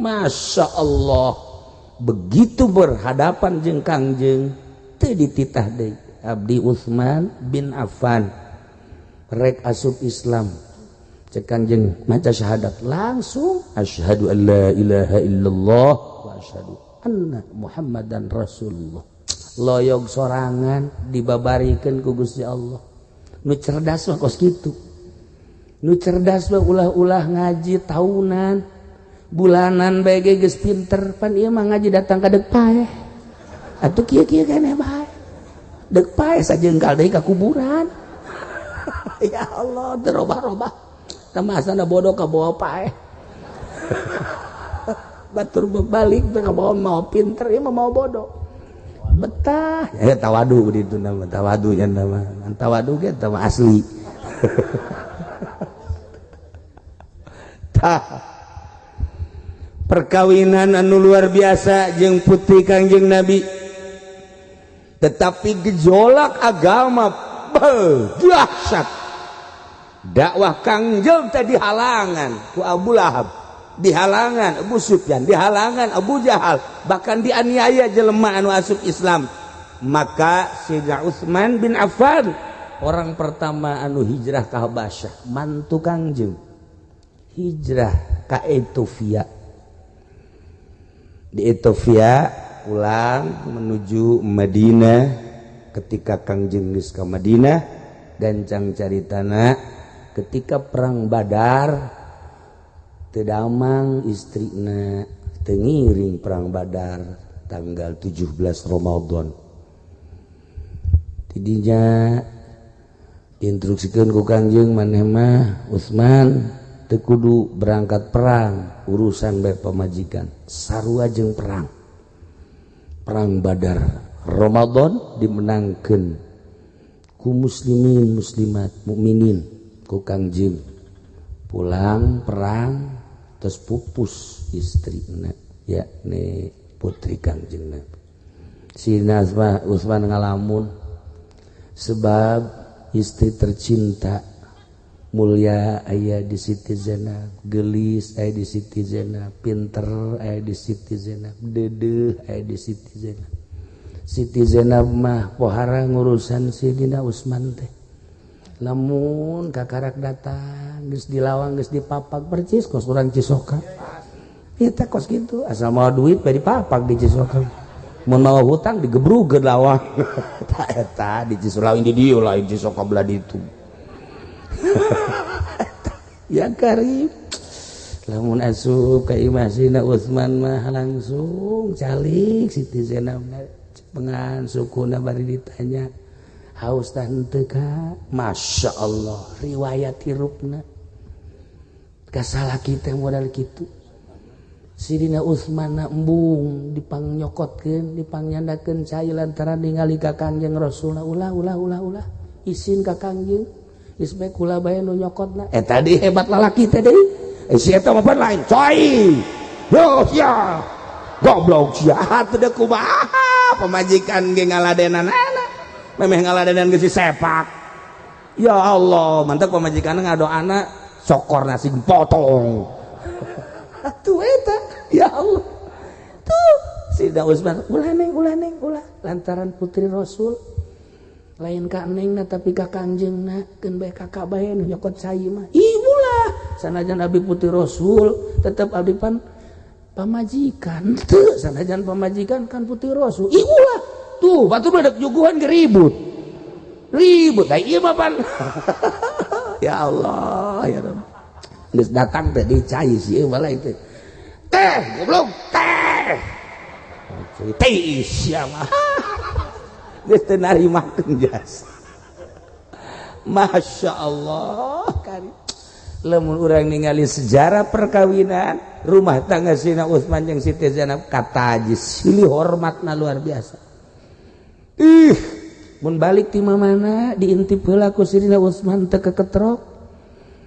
S3: Masya Allah. Begitu berhadapan jeung Kangjeng teu dititah deui Abdi Utsman bin Affan rek asup Islam.
S1: Cek Kangjeng, maca syahadat langsung, asyhadu an la ilaha illallah wa asyhadu anna Muhammadan Rasulullah. Loyog sorangan dibabarikeun ku Gusti Allah. Nu cerdas mah kos kitu. Nu cerdas mah ulah-ulah ngaji tahunan, bulanan bae ge geus pinter. Pan ieu mah ngaji datang ka deuk paeh. Atuh kieu-kieu keneh bae. Deuk paeh sajengkal deui ka kuburan. Ya Allah, teu robah-robah. Tamasana bodoh ka bawa paeh. Batur balik teh ka bawa mau pinter, ieu mah mau bodoh. Betah. Ya tawadu di nama tawadu nya nama. Tawadu ge teh asli. Tah.
S3: Perkawinan anu luar biasa jeung putri Kangjeng Nabi, tetapi gejolak agama dahsyat. Dakwah Kangjeng tadi halangan ku Abu Lahab, dihalangan Abu Sufyan, dihalangan Abu Jahal, bahkan dianiaya jelema anu asup Islam. Maka Sayyidina Utsman bin Affan
S1: orang pertama anu hijrah ke Habasyah, mantu Kangjeng hijrah ke Ethiopia.
S3: Di Ethiopia pulang menuju Madinah. Ketika Kangjeng geus ka Madinah, gancang caritana,
S1: ketika perang Badar teu damang istrina, teu ngiring perang Badar tanggal 17 Ramadan. Tidinya diinstruksikeun ku Kangjeng, maneh mah Utsman teu kudu berangkat perang, urusan bae pamajikan sarua jeung perang. Perang Badar Ramadan dimenangkeun ku muslimin muslimat mukminin ku Kangjeng. Pulang perang terus pupus istrina, yakni putri Kangjeng Nabi. Sidina Utsman ngalamun sebab istri tercinta mulia aya di Siti Zainab, gelis aya di Siti Zainab, pinter aya di Siti Zainab, dedeh aya di Siti Zainab. Siti Zainab mah pohara ngurusan Sidina Utsman teh. Lamun kakarak datang geus dilawang geus dipapak percis kos urang Cisoka. Ieu teh kos kitu, asal mawa duit bae dipapak di Cisoka. Mun mawa hutang digebrug lawang. Tah eta di Cisoka lain di dieu, lain Cisoka belah ditu. Ya karib. Lamun asup ka imah Sidina Utsman mah langsung calik Siti Zainab cepengan sukuna bari ditanya haus tah henteu ka. Masya Allah, riwayat hirupna kasalaki teh modal kitu. Sidina Utsman embung dipangnyokotkeun, dipangnyandakkeun cai lantaran ningali ka Kangjeng Rasulna, ulah ulah ulah ulah isin ka Kangjeng geus bae kula bae nu nyokotna. Tadi hebat lalaki teh deui.
S3: Si eta mah pan lain coy. Yo sia. Goblok sia teu deuk kumaha pamajikan ge ngaladenanana. Memeh ngaladenan geus disepak. Ya Allah, mantap pamajikan ngadoana sokor nasi potong.
S1: Atuh eta, ya Allah. Tuh Sidina Utsman ulah neng, ulah neng, ulah lantaran putri Rasul lain ka nengna tapi ka Kangjengna, keun bae kakak bae nu nyokot cai mah. Ih ulah, sanajan abdi putri Rasul tetep abdi pan pamajikan teu, sanajan pamajikan kan putri Rasul. Ih ulah. Tuh batur dek juguhan ge ribut. Ribut da ieu mah pan. Ya Allah, ya Rabb. Geus datang teh dicai si ieu balai teh.
S3: Teh, goblok, teh. Teh sia mah. Geus teu narimakeun jasa. Masya Allah, kari.
S1: Lamun urang ningali sejarah perkawinan rumah tangga Sidina Utsman jeung Siti Zainab, kata silih hormatna luar biasa. Ih, mun balik ti mamana diintip heula ku Sidina Utsman teu keketrok.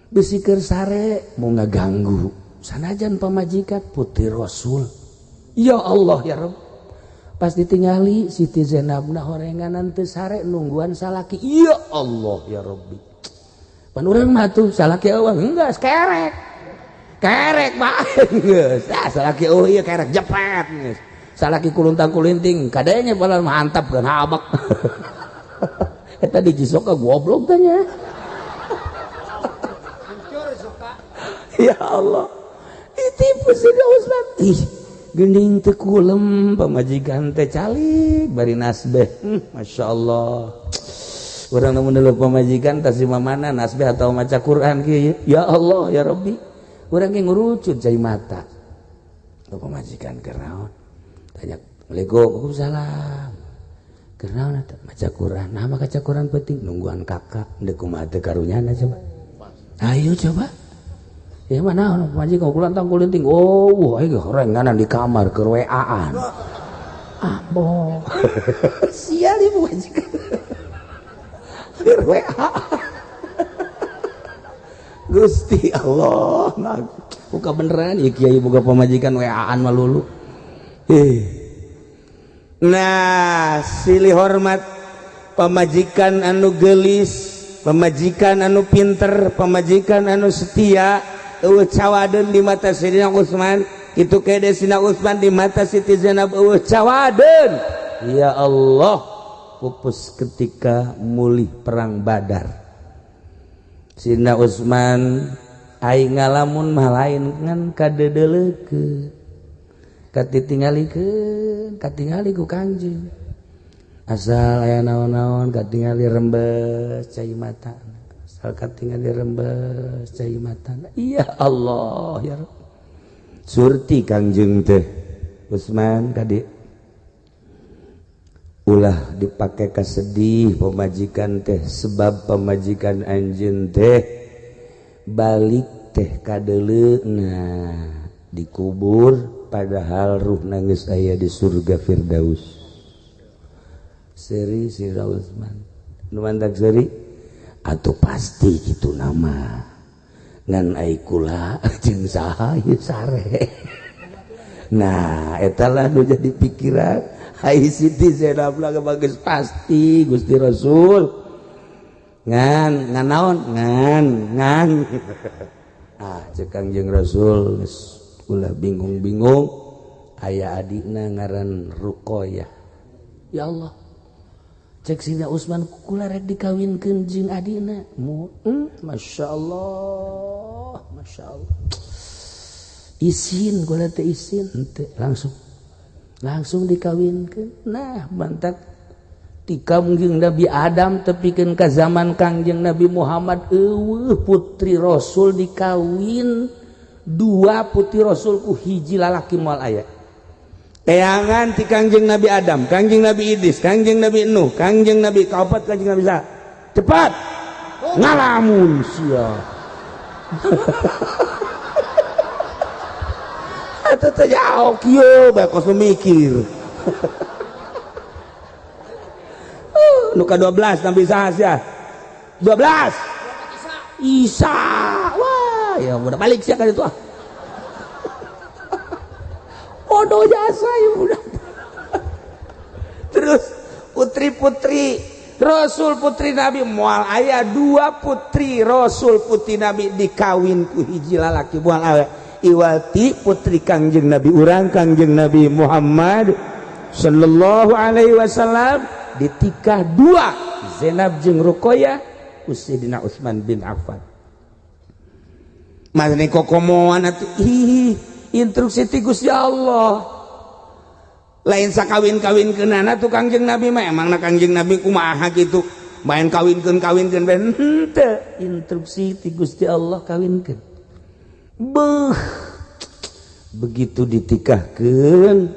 S1: Bisi keur sare mau ngaganggu. Sanajan pamajikan putri Rasul. Ya Allah ya Rabb. Pas ditingali Siti Zainabna horenganan teu sare nungguan salaki. Ya Allah ya Rabbi. Pan urang mah tuh salaki eueuh geus kerek. Kerek bae geus. Ah salaki eueuh ieu kerek jepet geus. Salaki kuluntang kulinting kadenya padahal mah antap kan habak. Eta di Cisoka goblok tanya. Ya Allah, ditipu Sidina Utsman. Ih, geuning teu kulem pamajikan teh calik bari nasbeh. Masya Allah. Urang namun dulu pamajikan tas di mana nasbeh atau maca Quran kieu. Ya Allah, ya Rabbi. Urang ge ngurucut cai mata. Pamajikan keur naon? Tanya, "Assalamualaikum." "Waalaikumsalam." Keur naon eta? Maca Quran. Nah, maca Quran penting nungguan kakak deuk kumaha teu karunyana coba. Ayo coba. Ya mana pamajikan kulantang kulinting. Oh, wah ieu horenganan di kamar keur WA-an. Ah, boh. Sial ieu pamajikan. Keur WA. Gusti Allah, nah, buka beneran ya kiai boga pamajikan WA-an malulu.
S3: Nah, silih hormat pamajikan anu gelis, pamajikan anu pinter, pamajikan anu setia, eueuh cawadeun di mata Sidina Utsman, kitu kede Sidina Utsman di mata Siti Zainab eueuh cawadeun.
S1: Ya Allah, pupus ketika mulih perang Badar. Sidina Utsman aing ngalamun mah lain ngan kadeudeulekeun. Katitingalikeun, katingali ku Kangjeng. Asal aya naon-naon katingali rembes cai mata. Asal katingali rembes cai mata. Ya Allah, ya Rabb.
S3: Surti Kangjeng teh Utsman kadi ulah dipake kasedih pemajikan teh sebab pemajikan anjeun teh balik teh kadeleuna dikubur padahal ruh nangis aya di surga Firdaus.
S1: Seri Sira Utsman nu mantak seri atuh pasti kitu nama ngan ai kula jeung saha ieu sare.
S3: Nah, eta lah nu jadi pikiran. Hai Siti Zainab lah bagus pasti Gusti Rasul ngan ngan naon ngan ngan
S1: ah cek Kangjeng Rasul geus ulah bingung-bingung aya adikna ngaran Ruqayyah. Ya Allah, cek Sidina Utsman kula rek dikawinkeun jeung adikna. Masya Allah, Masya Allah. Isin kula teh isin henteu langsung dikawinkeun. Nah, mantak ti Kangjeng Nabi Adam tepikeun ka zaman Kangjeng Nabi Muhammad eueuh putri Rasul dikawin dua putri Rasul ku hiji lalaki moal aya.
S3: Teangan ti Kangjeng Nabi Adam, Kangjeng Nabi Idris, Kangjeng Nabi Nuh, Kangjeng Nabi kaopat Kangjeng Nabi Sa. Cepat. Ngalamun sia. Eta teh jauh kieu bae kos mikir. Nu ka-12 Nabi saha sia? 12. Isa. Wah, ya udah balik sia ka ditu ah.
S1: Bodoh jasa ya udah.
S3: Terus putri-putri Rasul putri Nabi moal aya dua putri Rasul putri Nabi dikawin ku hiji lalaki moal aya. Iwati putri Kangjeng Nabi urang Kangjeng Nabi Muhammad sallallahu alaihi wasallam ditikah dua Zainab jeung Ruqayyah ku Sayyidina Utsman bin Affan. Mane kokomoan atuh ih instruksi ti Gusti Allah. Lain sakawin-kawinkeunana tuh Kangjeng Nabi mah emangna Kangjeng Nabi kumaha kitu main kawinkeun-kawinkeun bae henteu
S1: instruksi ti Gusti Allah kawinkeun. Beuh, begitu ditikahkeun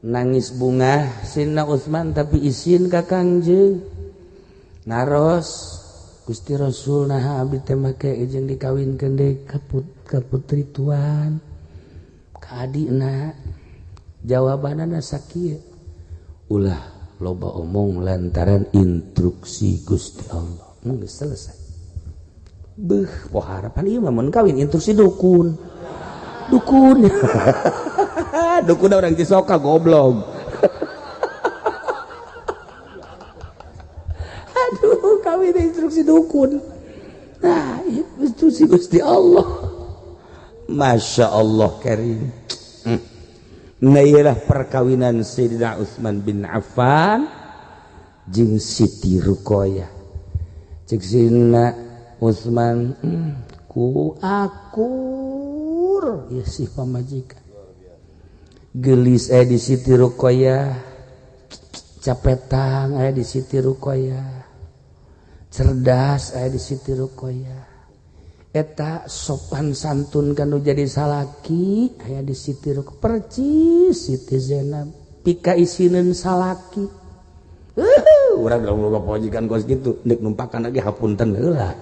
S1: nangis bunga Sidina Utsman tapi isin ka Kangjeng naros Gusti Rasul nah abdi teh make jeung dikawinkeun deui ka putri tuan ka adina. Jawabanana sakieu ulah loba omong lantaran instruksi Gusti Allah. Geus selesai. Beuh, poh harapan ieu mah mun kawin instruksi dukun. Dukun.
S3: Dukun orang Cisoka goblok.
S1: Aduh, kawin instruksi dukun. Nah, instruksi Gusti Allah.
S3: Masya Allah karim. Nah, iyalah perkawinan Sayyidina Utsman bin Affan jeung Siti Ruqayyah. Cek Sayyidina Utsman,
S1: Ku akur ieu sih pamajikan. Gelis aya di Siti Ruqayyah, capetang aya di Siti Ruqayyah, cerdas aya di Siti Ruqayyah, eta sopan santun kanu jadi salaki aya di Siti Ruqayyah, percis Siti Zainab pika isineun salaki. Urang lamun boga pamajikan kos kitu deuk numpakan lagi hapunten heula.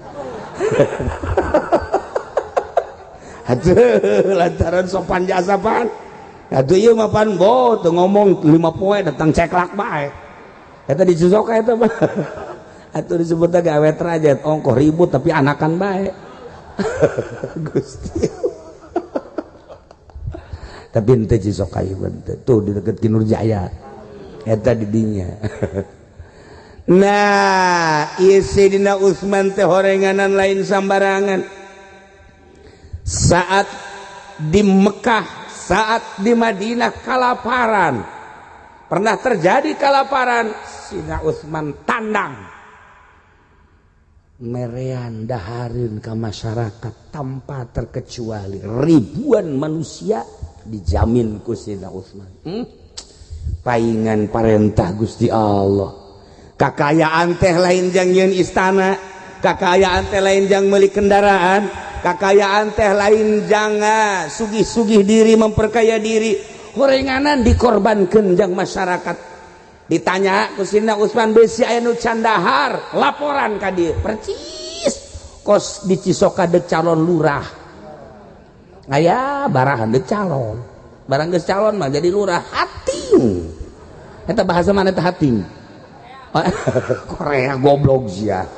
S1: Atuh lantaran sopan jasa pan. Atuh ieu mah pan bo teu ngomong 5 poe datang ceklak bae. Eta dicusoka eta mah. Atuh disebutna gawe derajat ongkoh ribut tapi anakan bae. Gusti. Tapi henteu Cisoka ieu teh tuh di deket Ki Nurjaya. Eta di dinya. Nah, ieu Sayyidina Utsman teh horenganan lain sambarangan. Saat di Mekah, saat di Madinah kalaparan, pernah terjadi kalaparan, Sayyidina Utsman tandang merean dahareun ka masyarakat tanpa terkecuali ribuan manusia dijamin ku Sayyidina Utsman. Paingan parentah Gusti Allah. Kakayaan teh lain jang nyeun istana, kakayaan teh lain jang meuli kendaraan, kakayaan teh lain jangan sugih-sugih diri memperkaya diri, horenganan dikorbankan jang masyarakat. Ditanya ku Sayyidina Utsman besi aya nu candahar, laporan ka dieu percis kos di Cisoka deuk calon lurah, aya barahan deuk calon, barang geus calon mah jadi lurah hating. Eta bahasa mana teh hating? Korea goblok sia.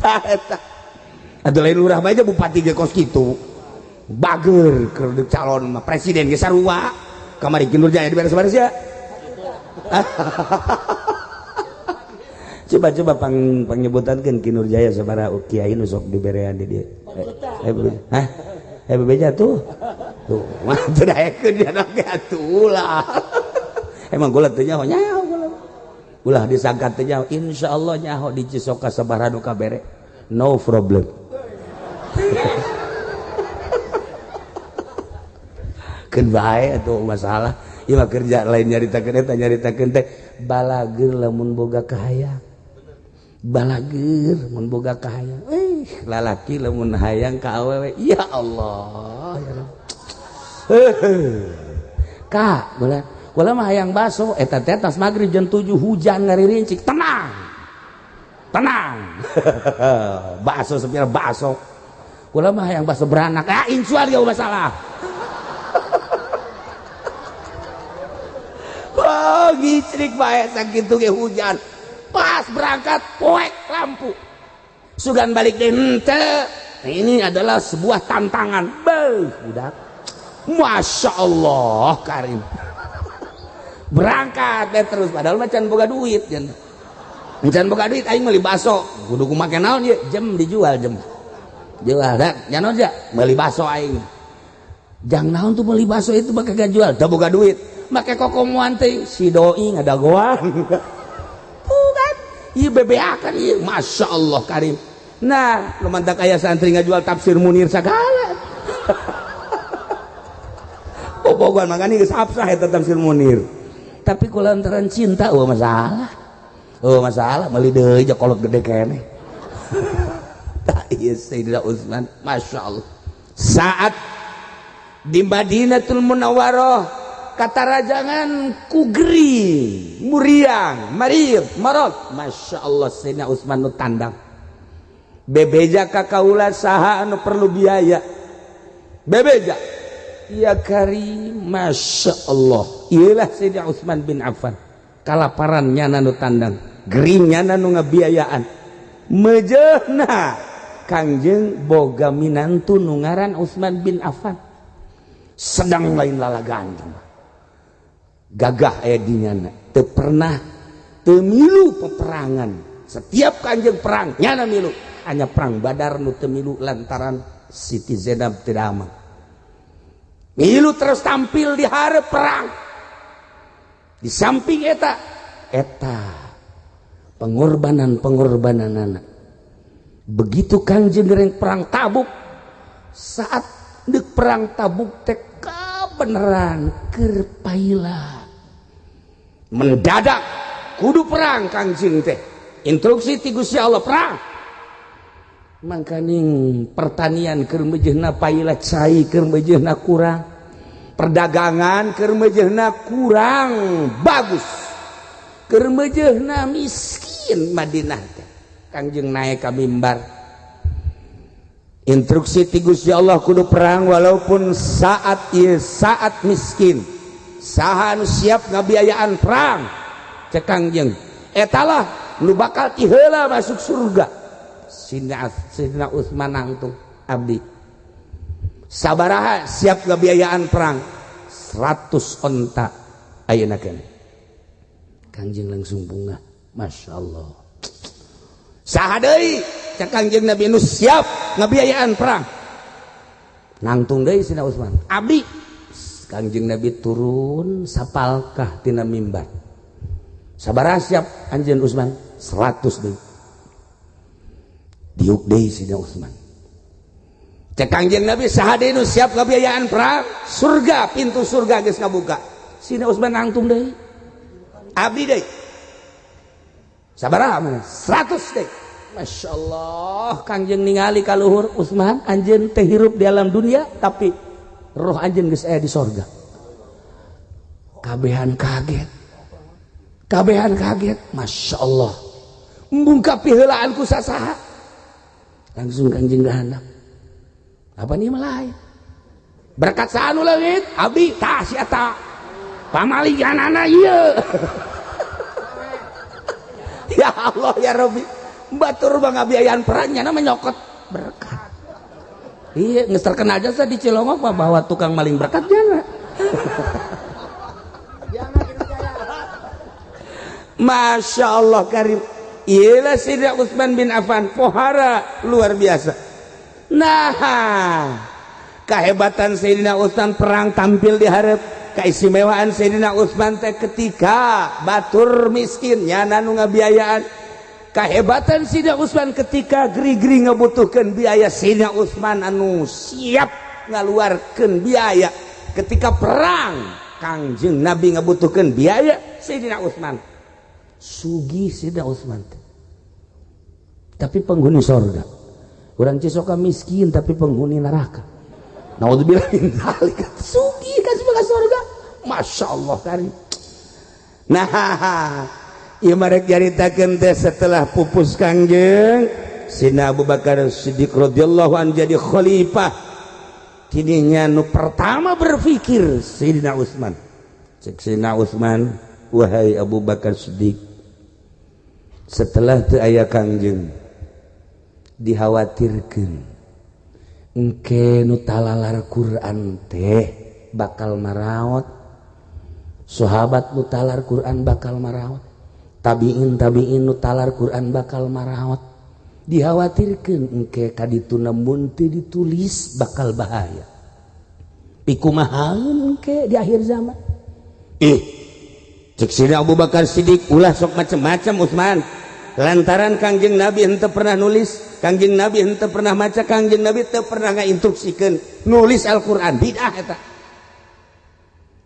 S1: Eta atuh lain lurah mah aja bupati ge kos kitu. Bager keur calon mah presiden ge sarua. Kamari Ki Nurjaya diberes-beres ya. Coba-coba pangnyebutakeun Ki Nurjaya sabaraha kiai nu sok diberean di dieu. Hah? Bebeja tuh. Tuh, mah teu daekeun dia ge atuh ulah. Emang gula teu nyaho nyaho gula. Ulah disangka teu nyaho, insyaallah nyaho di Cisoka sabaraha nu kabere. No problem. Keun bae atuh masalah. Ieu mah kerja lain nyaritakeun eta nyaritakeun teh balager lamun boga kahayang. Balager mun boga kahayang. Lalaki lamun hayang ka awewe, ya Allah ya Rabb. Kak, bola kula mah hayang baso eta teh tas magrib jam 7 hujan ngaririncik, tenang. Tenang. Baso sepira baso. Kula mah hayang baso beranak. Ah, incuan gak masalah. Oh, gicrik bae sakitu ge hujan. Pas berangkat poek lampu. Sugan balik deh henteu. Ini adalah sebuah tantangan. Beuh, budak. Masya Allah karim. Berangkat deh terus padahal mah can boga duit can. Can boga duit aing meuli baso. Kudu kumake naon ieu? Jem dijual jem. Jual dak, nya naon sia? Meuli baso aing. Jang naon tuh meuli baso itu make jual, teu boga duit. Make kokomoan teh si doi ngadagoan. Bukan. Ieu BBA kan ieu. Masya Allah karim. Nah, lumantak aya santri ngajual tafsir Munir sagala. Bobogohan makanya geus absah eta tafsir Munir. Tapi kulantaran cinta eueuh masalah. Eueuh masalah meuli deui kolot gede keneh. Tah ieu Sayyidina Utsman, Masya Allah. Saat di Madinatul Munawwarah katarajangan ku gering, muriang, marid, marot. Masya Allah Sayyidina Utsman nu tandang. Bebeja ka kaula saha anu perlu biaya. Bebeja. Ya karim, Masya Allah. Iyalah Sayyidina Utsman bin Affan. Kalaparan nyana nu tandang, geringnya nu ngabiayaan. Mejehna Kangjeng boga minantu nu ngaran Utsman bin Affan. Sedang lain lalagaan. Gagah aya di nyana. Teu pernah teu milu peperangan. Setiap Kangjeng perang nyana milu. Hanya perang Badar nu teu milu lantaran Siti Zainab tidak aman. Milu terus tampil di hari perang. Di samping eta eta
S3: Pengorbanan pengorbanan anak. Begitu Kangjeng reng perang Tabuk, saat dek perang Tabuk teh beneran keur paila. Mendadak kudu perang Kangjeng teh. Instruksi ti Gusti Allah perang. Mangkaning pertanian keur meujeuhna paila, cai keur meujeuhna kurang. Perdagangan keur meujeuhna kurang bagus. Keur meujeuhna miskin Madinah teh. Kangjeng naik ka mimbar. Instruksi ti Gusti Allah kudu perang walaupun saat ieu saat miskin. Saha anu siap ngabiayaan perang? Cek Kangjeng. Etalah nu bakal ti heula masuk surga. Sidina Utsman nangtung, abdi. Sabaraha siap ngabiayaan perang? 100 onta ayeuna keneh. Kangjeng langsung bunga. Masya Allah. Saha deui? Cek Kangjeng Nabi nu siap ngabiayaan perang. Nangtung deui Sidina Utsman. Abdi. Kangjeng Nabi turun sapalkah tina mimbar. Sabaraha siap anjeun Utsman? 100 deui. Diuk deui Sidina Utsman. Cek Kangjeng Nabi saha deui nu siap ngabiayaan perang? Surga, pintu surga geus ngabuka. Sidina Utsman nangtung deui. Abdi deui. Sabaraha mana? 100 deui. Masya Allah, Kangjeng ningali ka luhur Utsman, anjeun teh hirup di alam dunia tapi roh anjeun geus aya di sorga. Kabehan kaget. Kabehan kaget. Masya Allah. Embung kapiheulaan ku sasaha. Langsung Kangjeng gahandap. Apa nih lain? Berkat saha nu leungit? Abdi tah si eta. Pamaliganana ieu. Ya Allah ya Rabbi. Batur bang ngabiayaan perangnya nama nyokot berkat. Iya, geus terkenal jasa di Cilongok mah bahwa tukang maling berkat jana. Masya Allah karim. Iyalah Sayyidina Utsman bin Affan pohara luar biasa. Nah, kehebatan Sayyidina Utsman perang tampil di hareup. Keistimewaan Sayyidina Utsman teh ketika batur miskin nyana nu ngabiayaan. Kehebatan Sayyidina Utsman ketika geri-geri ngabutuhkeun biaya, Sayyidina Utsman anu siap ngaluarkeun biaya. Ketika perang Kangjeng Nabi ngabutuhkeun biaya, Sayyidina Utsman sugih. Sayyidina Utsman teh tapi penghuni sorga. Urang Cisoka miskin tapi penghuni neraka. Naudzubillah min dzalik. Sugih kasih ka sorga. Masya Allah karim. Nah, ieu marek nyaritakeun teh setelah pupus Kangjeng, Sidina Abu Bakar Siddiq radhiyallahu an jadi khalifah. Kininya nu pertama berpikir Sayyidina Utsman. Cek Sayyidina Utsman, wahai Abu Bakar Siddiq, setelah teu aya Kangjeng dikhawatirkeun engke nu talalar Quran teh bakal maraot, sahabat nu talar Quran bakal maraot, tabiin tabiin nu talar Quran bakal maraot. Dikhawatirkeun engke kadituna mun teu ditulis bakal bahaya. Pikumahaeun engke di akhir zaman? Ih, cek Sidina Abu Bakar Siddiq, ulah sok macem-macem Utsman, lantaran Kangjeng Nabi henteu pernah nulis, Kangjeng Nabi henteu pernah maca, Kangjeng Nabi teu pernah ngainstruksikeun nulis Al-Qur'an, bid'ah eta.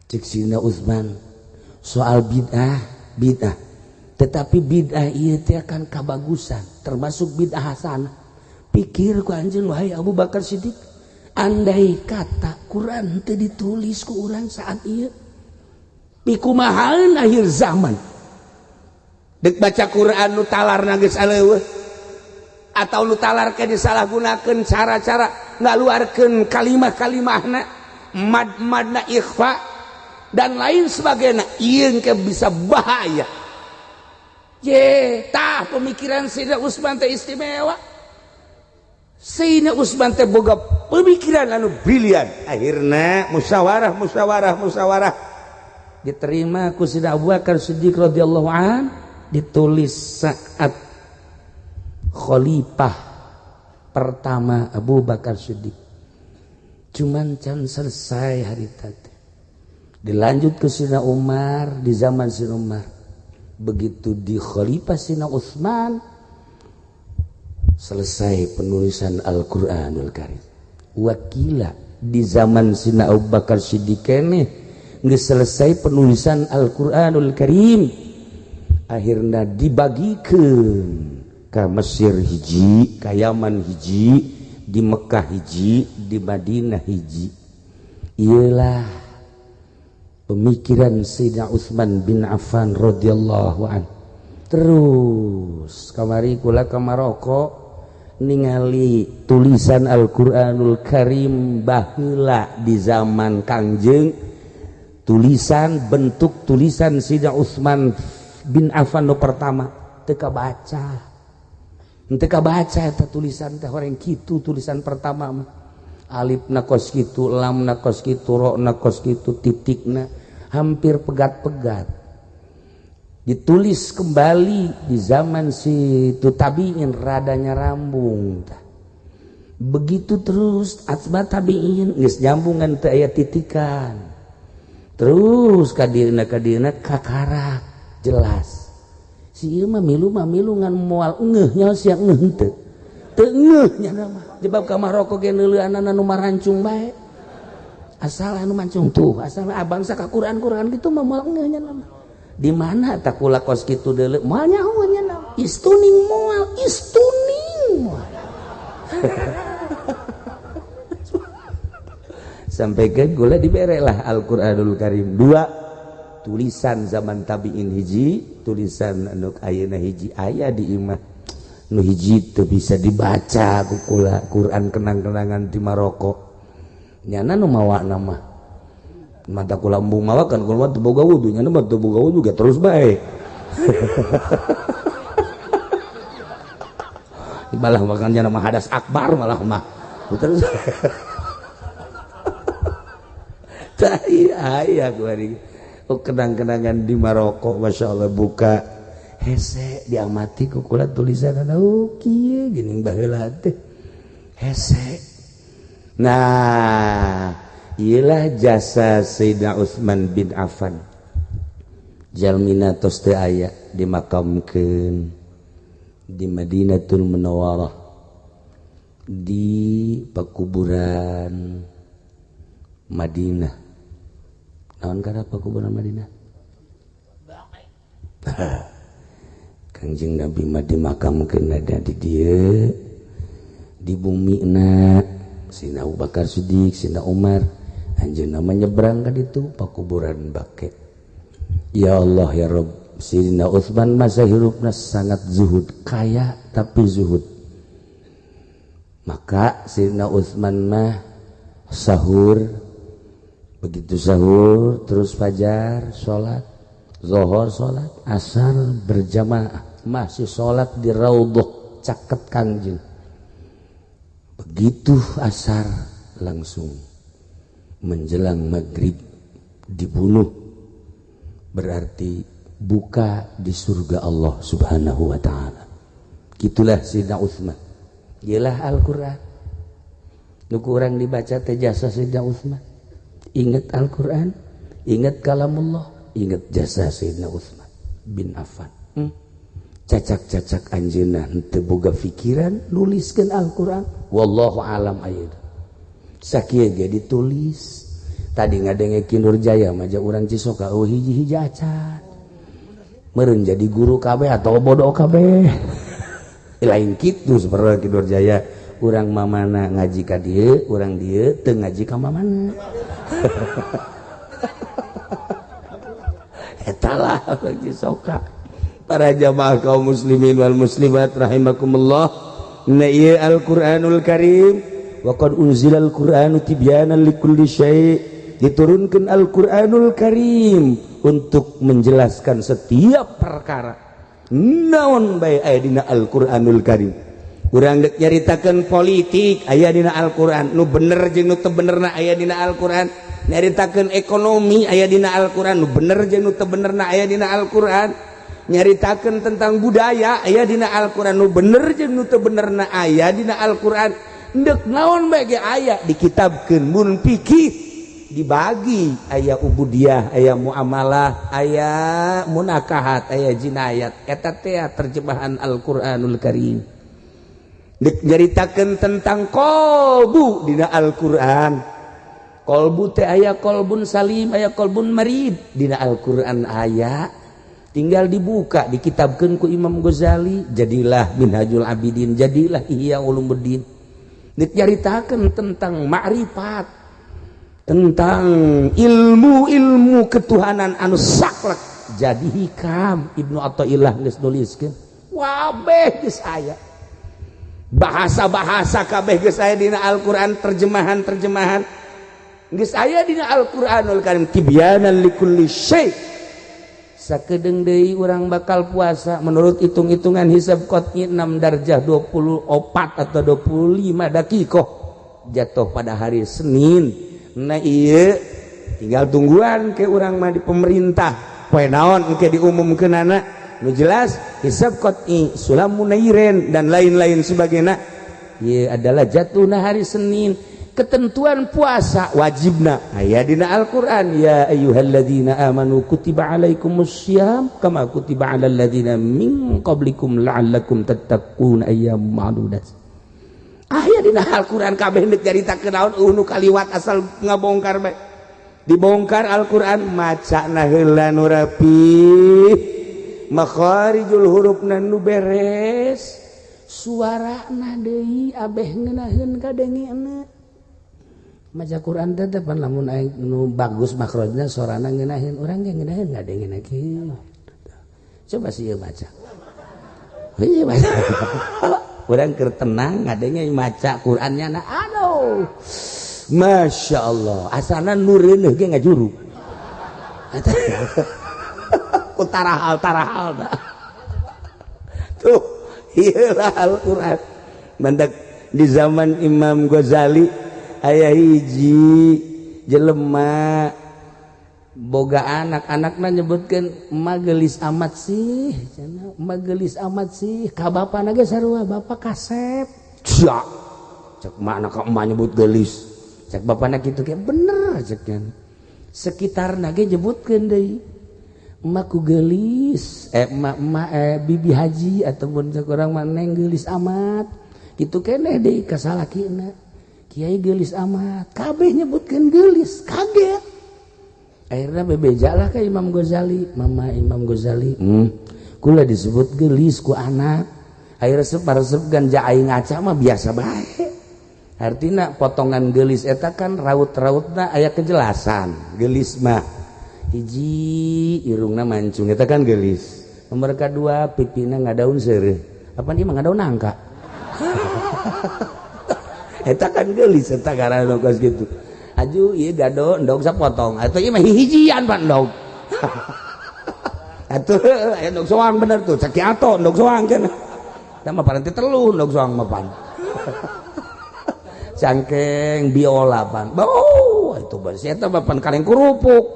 S3: Cek Sidina Utsman, soal bid'ah bid'ah, tetapi bid'ah ieu teh akan kabagusan, termasuk bid'ah hasanah. Pikir ku anjeun, wahai Abu Bakar Siddiq, andai kata Quran teu ditulis ku urang saat ieu, pikumahaeun akhir zaman? Dek baca Quran nu talar geus aleueuh atau nu talar ke disalahgunakeun cara-cara ngaluarkeun kalimah-kalimahna, mad-madna, ikhfa dan lain sebagainya, ieu ke bisa bahaya. Ye, tah pemikiran Sayyidina Utsman teh istimewa. Sayyidina Utsman teh boga pemikiran anu brilian. Akhirna musyawarah musyawarah musyawarah, diterima ku Sayyidina Abu Bakar Siddiq radhiyallahu an, ditulis saat khalifah pertama Abu Bakar Siddiq. Cuman can selesai hari tadi, dilanjut ke Sayyidina Umar. Di zaman Sayyidina Umar Begitu di Khalifah Sina Utsman selesai penulisan Al-Qur'anul Karim. Wakila di zaman Sina Abu Bakar Siddiq keneh geus selesai penulisan Al-Qur'anul Karim. Akhirna dibagikeun ka Mesir hiji, ka Yaman hiji, di Mekah hiji, di Madinah hiji. Iyalah pemikiran Sayyidina Utsman bin Affan radhiyallahu an. Terus kamari kula ka Maroko ningali tulisan Al-Qur'anul Karim baheula di zaman Kangjeng, tulisan bentuk tulisan Sayyidina Utsman bin Affan nu pertama teu kabaca. Teu kabaca eta tulisan teh horeng kitu tulisan pertama mah. Alif na kos kitu, lam na kos kitu, ro na kos kitu, titikna hampir pegat-pegat. Ditulis kembali di zaman si tu tabiin radanya rambung. Begitu terus atba tabiin geus nyambungan teu aya titikan. Terus kadirna kadirna kakarak jelas. Si ieu mah milu ngan moal ngeuh nya sia ngeuh henteu. Teu ngeuh nya mah. Sebab ka Maroko ge neuleuanana nu marancung bae. Asal anu mancung tuh, asal abangsa ka Quran-Quran kitu mah moal ngeuh nya mah. Di mana tak kula kos kitu deuleu moal nyaho nya mah. Istuning moal, istuning moal. Sampai ke gula dibere lah Al-Qur'anul Karim. Dua tulisan zaman tabiin hiji, tulisan anu ayeuna hiji aya di imah. Nu hiji teu bisa dibaca ku kula Quran kenang-kenangan di Maroko. Nyana nu mawa nama. Mata kula embung mawa kan kula mah teu boga wudu, nyana mah teu boga wudu ge terus bae. Malah makan nyana mah hadas akbar malah mah. Terus tai aya kuari. Oh kenang-kenangan di Maroko Masya Allah buka hese diamati ku kula tulisan oh kieu geuning baheula teh hese. Nah, iyalah jasa Sayyidina Utsman bin Affan. Jalmina tos teu aya dimakamkeun di Madinatul Munawwarah di pekuburan Madinah. Naon kana pekuburan Madinah? Kangjeng Nabi mah dimakamkeun ada di dieu di bumina Sina Abu Bakar Siddiq, Sina Umar, anjeunna mah nyebrang ka ditu pakuburan Baqi. Ya Allah ya Rabb, Sayyidina Utsman masa hirupna sangat zuhud, kaya tapi zuhud. Maka Sayyidina Utsman mah sahur, begitu sahur terus fajar salat, zuhur salat, asar berjamaah, masih salat di raudhah caket Kangjeng. Begitu asar langsung menjelang maghrib dibunuh, berarti buka di surga Allah Subhanahu wa taala. Gitulah Sayyidina Utsman. Iyalah Al-Qur'an. Nu kurang dibaca teh jasa Sayyidina Utsman. Ingat Al-Qur'an, ingat kalamullah, ingat jasa Sayyidina Utsman bin Affan. Cacak-cacak anjeunna henteu boga pikiran nuliskeun Al-Qur'an. Wallahu alam ayeuna. Sakieu ge ditulis. Tadi ngadenge Ki Nurjaya mah ja urang Cisoka eueuh hiji-hiji acan. Meureun jadi guru kabeh atau bodoh kabeh. Lain kitu seperti Ki Nurjaya, urang mamana ngaji ka dieu, urang dieu teu ngaji ka mamana. Eta lah urang Cisoka. Para jamaah kaum muslimin wal muslimat rahimakumullah. Na ieu Al-Qur'anul Karim, wa qad unzilal Qur'anu tibyanan likulli syai'. Diturunkan Al-Qur'anul Karim untuk menjelaskan setiap perkara. Naon bae aya dina Al-Qur'anul Karim. Urang deuk nyaritakeun politik aya dina Al-Qur'an, nu bener jeung nu teu benerna aya dina Al-Qur'an. Nyaritakeun ekonomi aya dina Al-Qur'an, nu bener jeung nu teu benerna aya dina Al-Qur'an. Nyaritakeun tentang budaya aya dina Al-Qur'an, nu bener jeung nu teu benerna aya dina Al-Qur'an. Deuk naon bae ge aya dikitabkeun. Mun fikih dibagi aya ubudiyah, aya muamalah, aya munakahat, aya jinayat. Eta teh terjemahan Al-Qur'anul Karim. Nyaritakeun tentang kolbu dina Al-Qur'an. Kolbu teh aya kolbun salim, aya kolbun marid dina Al-Qur'an aya. Tinggal dibuka, dikitabkeun ku Imam Ghazali, jadilah Minhajul Abidin, jadilah Ihya Ulumuddin. Dicaritakeun tentang ma'rifat, tentang ilmu-ilmu ketuhanan anu saklek, jadi Hikam Ibnu Athaillah geus nuliskeun. Wabeh geus aya. Bahasa-bahasa kabeh geus aya dina Al-Qur'an, terjemahan-terjemahan geus aya dina Al-Qur'anul Karim, tibyanan likulli syai'. Sakedeung deui urang bakal puasa, menurut hitung-hitungan hisab qot'i 6 darjah 24 atau 25 dakikoh, jatuh pada hari Senin. Nah, iya, tinggal tungguan ke urang mah di pemerintah poe naon engke diumumkeunana. Nu jelas hisab qot'i, sulamu nairen, dan lain-lain sebagainya, ieu adalah jatuhna hari Senin. Ketentuan puasa wajibna aya dina Al-Qur'an, ya ayyuhalladzina amanu kutiba alaikumussyam kama kutiba alal ladzina min qablikum la'allakum tattaqun ayyam ma'dudat. Aya dina Al-Qur'an kabeh. Deuk caritakeun naon nu kaliwat, asal ngabongkar bae. Dibongkar Al-Qur'an, macana heula nu rapi, makharijul hurufna nu beres, suarana deui abeh ngeunaheun kadengena. Maca Quran teh teh pan lamun aing nu bagus makhrajna, sorana ngeunaheun, urang ge ngeunaheun ngadengena kieu. Coba sih baca. Ieu baca. Urang keur tenang ngadenge maca Qurannya na, aduh. Masya Allah, asana nureuneuh ge ngajuru. Ku tarahal tarahal dah. Tuh, ieu lah Al-Quran. Mantak di zaman Imam Ghazali aya hiji jelema boga anak, anakna nyebutkeun, "Emak gelis amat sih," cenah, "emak gelis amat sih." Ka bapana ge sarua, "Bapak kasep." Sia, cek mana ka emak nyebut gelis? Cek bapana kitu ge bener, cek sekitarna ge nyebutkeun deui, "Emak ku gelis, eh emak, emak, eh bibi haji," ataupun cek urang mah "Neng gelis amat." Kitu keneh deui ka salakina, "Kiai gelis amat." Kabeh nyebutkeun gelis, kaget. Akhirnya bebeja lah ke Imam Ghazali, "Mama Imam Ghazali, kula disebut gelis ku anak." Akhirnya resep resep ganja, aing ngaca mah biasa bae. Artinya potongan gelis eta kan raut-rautna aya kejelasan. Gelis mah hiji, irungna mancung, eta kan gelis. Nomor kedua, pipina ngadaun seureuh, apa dia mah ngadaun nangka, eta kan gelis. Eta karena kos gitu aju ieu gado endog sapotong atau ieu mah hihijian pan endog atuh aya endog soang bener tuh, cek ato endog soang cenah. Eta mah paranti telu endog soang mah pan cangkeng biola pan. Oh, itu bersih eta mah pan kaleng kerupuk.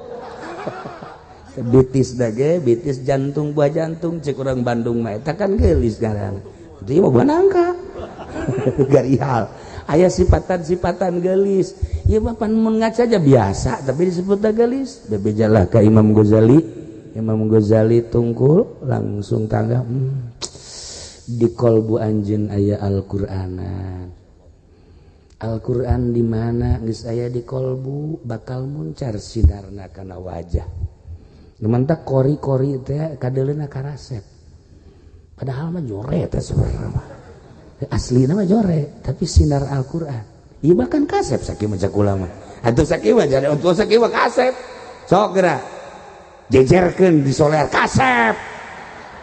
S3: Bitis dage bitis jantung, buah jantung cek urang Bandung mah, eta kan gelis ngaranna. Itu mah buah nangka. Garihal aya sifatan-sifatan gelis. Ieu mah pan mun ngaca aja biasa, tapi disebut gelis. Bebejalah ka Imam Ghazali. Imam Ghazali tungkul langsung tangga, di kolbu anjeun aya Al-Qur'anan. Al-Qur'an di mana geus aya di kolbu, bakal muncar sinarna kana wajah. Mantak kori-kori teh kadeleuna karasep, padahal mah jore teh sebenarnya mah. Asli nama jore, tapi sinar Al-Qur'an ieu bahkan kasep. Sakieu mah cak ulama atuh, sakieu mah jadi untuk sakieu mah kasep. Sok geura jejerkeun di soler, kasep.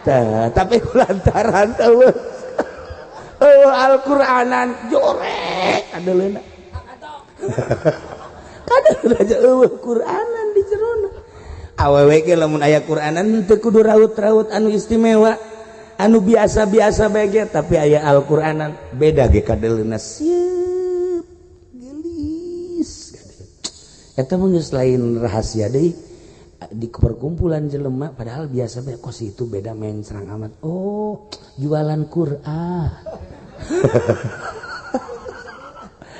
S3: Tah, tapi lantaran eueuh eueuh Al-Qur'anan, jore kadeleuna, kadeleuna aja eueuh Qur'anan di jerona. Awewe ge lamun aya Qur'anan teu kudu raut-raut anu istimewa, anu biasa-biasa bae, tapi aya Al-Qur'anan beda ge kadeleuna, sieup gelis. Eta mah geus lain rahasia deui. Di perkumpulan jelema padahal biasa bae, kos itu beda mencrang amat. Oh, jualan Quran.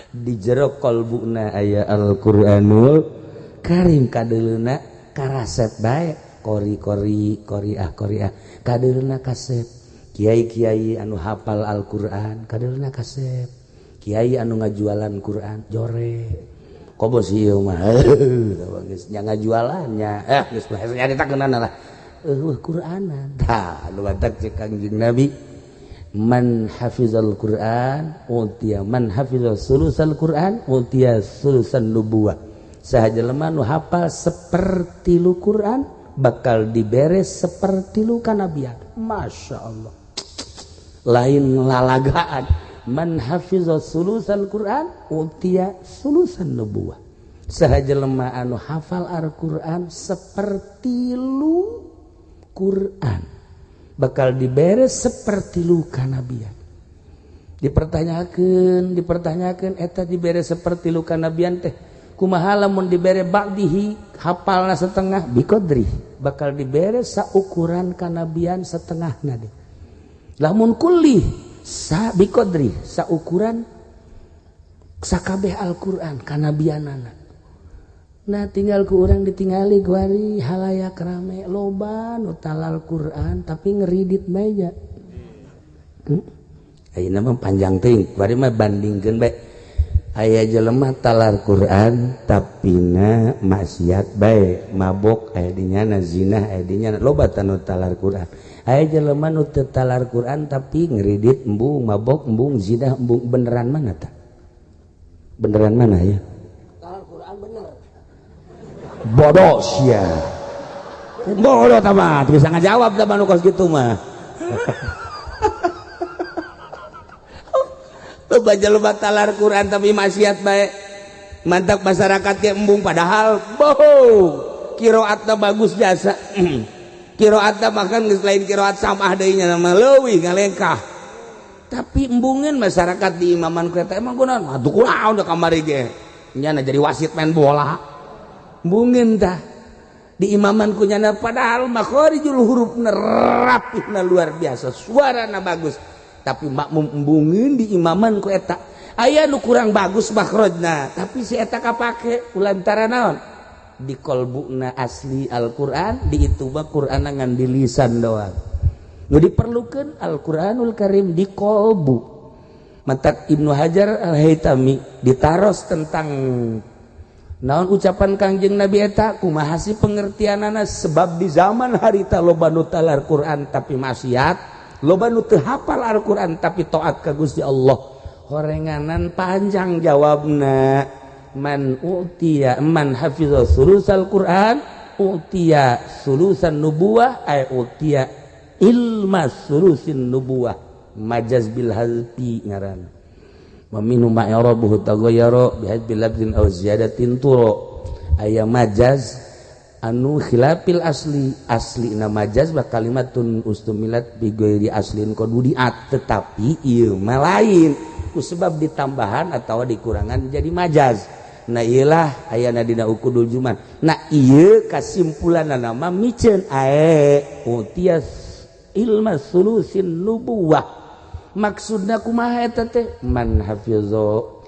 S3: Di jero kolbuna aya Al-Qur'anul. Karim kadeuleuhna karasep bae kori kori koriah koriah kadeuleuhna kasep. Kiai-kiai anu hafal Al-Qur'an kadeuleuhna kasep. Kiai anu ngajualan Quran jore. Kobos ieu mah geus nya ngajualannya. Geus bahasa nyarita keunana lah. Eueuh Qur'anan. Tah nu batak cek Kangjeng Nabi, man hafizal Qur'an utiya, man hafizal sulusal Qur'an utiya sulusan nubuwah. Saha jelema nu hafal sepertilu Qur'an bakal dibere sepertilu kanabian. Masya Allah, lain lalagaan. Man hafizal sulusal Qur'an utiya sulusan nubuwah. Saha jelema anu hafal Al-Qur'an sepertilu Qur'an bakal dibere sepertilu kanabian. Dipertanyakan, dipertanyakan eta dibere sepertilu kanabian teh kumaha lamun dibere ba'dihi hafalna setengah biqadri bakal dibere saukuran kanabian setengahna deh. Lamun kulli sa biqadri saukuran sakabeh Al-Qur'an kanabianana. Nah tinggal ku urang ditingali guari halayak rame loba nu talal Quran tapi ngeridit meja. Ayeuna mah panjang teuing bari mah bandingkeun bae. Aya jelema talar Quran tapi na maksiat bae, mabok aya di nyana, zina aya di nyana, loba tanu talar Quran. Aya jelema nu teu talar Quran tapi ngeridit embung, mabok embung, zina embung, beneran mana tah? Beneran mana ya?
S1: Talar Quran bener.
S3: Bodoh sia. Bodoh tamat, bisa ngajawab tah nu kos kitu mah. Loba jelema talar Quran tapi maksiat bae. Mantap masyarakat ge embung padahal bohong. Qiraatna bagus jasa. Qiraatna bahkan geus lain qiraat samah deui nya mah leuwih ngalengkah. Tapi embungeun masyarakat di imaman ku eta emang kunaon? Atuh kunaon da kamari ge. Nyana jadi wasit main bola. Embungeun tah di imaman ku nyana padahal makharijul hurufna rapihna luar biasa, suarana bagus. Tapi makmum embungeun di imaman ku eta. Aya nu kurang bagus makhrajna, tapi si eta kapake kulantaran naon? Di kolbuna asli Al-Qur'an, di itu mah Qur'an ngan di lisan doang. Nu diperlukeun Al-Qur'anul Karim di kolbu. Matak Ibnu Hajar Al-Haytami ditaros tentang naon ucapan Kangjeng Nabi eta kumaha sih pengertianana, sebab di zaman harita loba nu talar Quran tapi maksiat, loba nu teu hafal Al-Qur'an tapi taat ka Gusti Allah. Horenganan panjang jawabna, man utiya man hafiza sulusal Quran utiya sulusan nubuwah ay utiya ilma sulusin nubuwah, majaz bil hazfi ngaran. Wa minhu ma i'rabuhu taghayyara bi hadbi lafzin aw ziyadatin turo. Aya majaz anu khilafil asli, asli na majaz wa kalimatun ustumilat bi ghairi aslin qad wudiat, tetapi ieu mah lain ku sebab ditambahan atau dikurangan jadi majaz. Nah ieulah ayana dina ukudul juman. Nah ieu kasimpulanna mah miceun ae utias ilma sulusin nubuwah. Maksudna kumaha eta teh? Man hafizo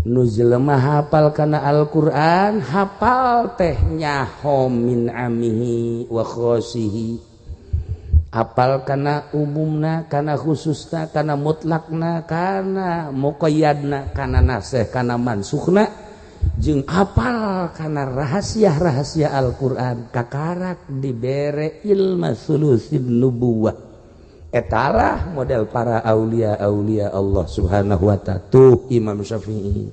S3: nu jelema hafal kana Al-Qur'an, hafal teh nyaho min amihi wa khosihi, hafal kana umumna, kana khususna, kana mutlakna, kana muqayyadna, kana nasih, kana mansukhna, jeung hafal kana rahasia-rahasia Al-Qur'an, kakarak dibere ilma sulusin nubuwah. Etalah model para aulia-aulia Allah Subhanahu wa ta'ala. Tuh Imam Syafi'i,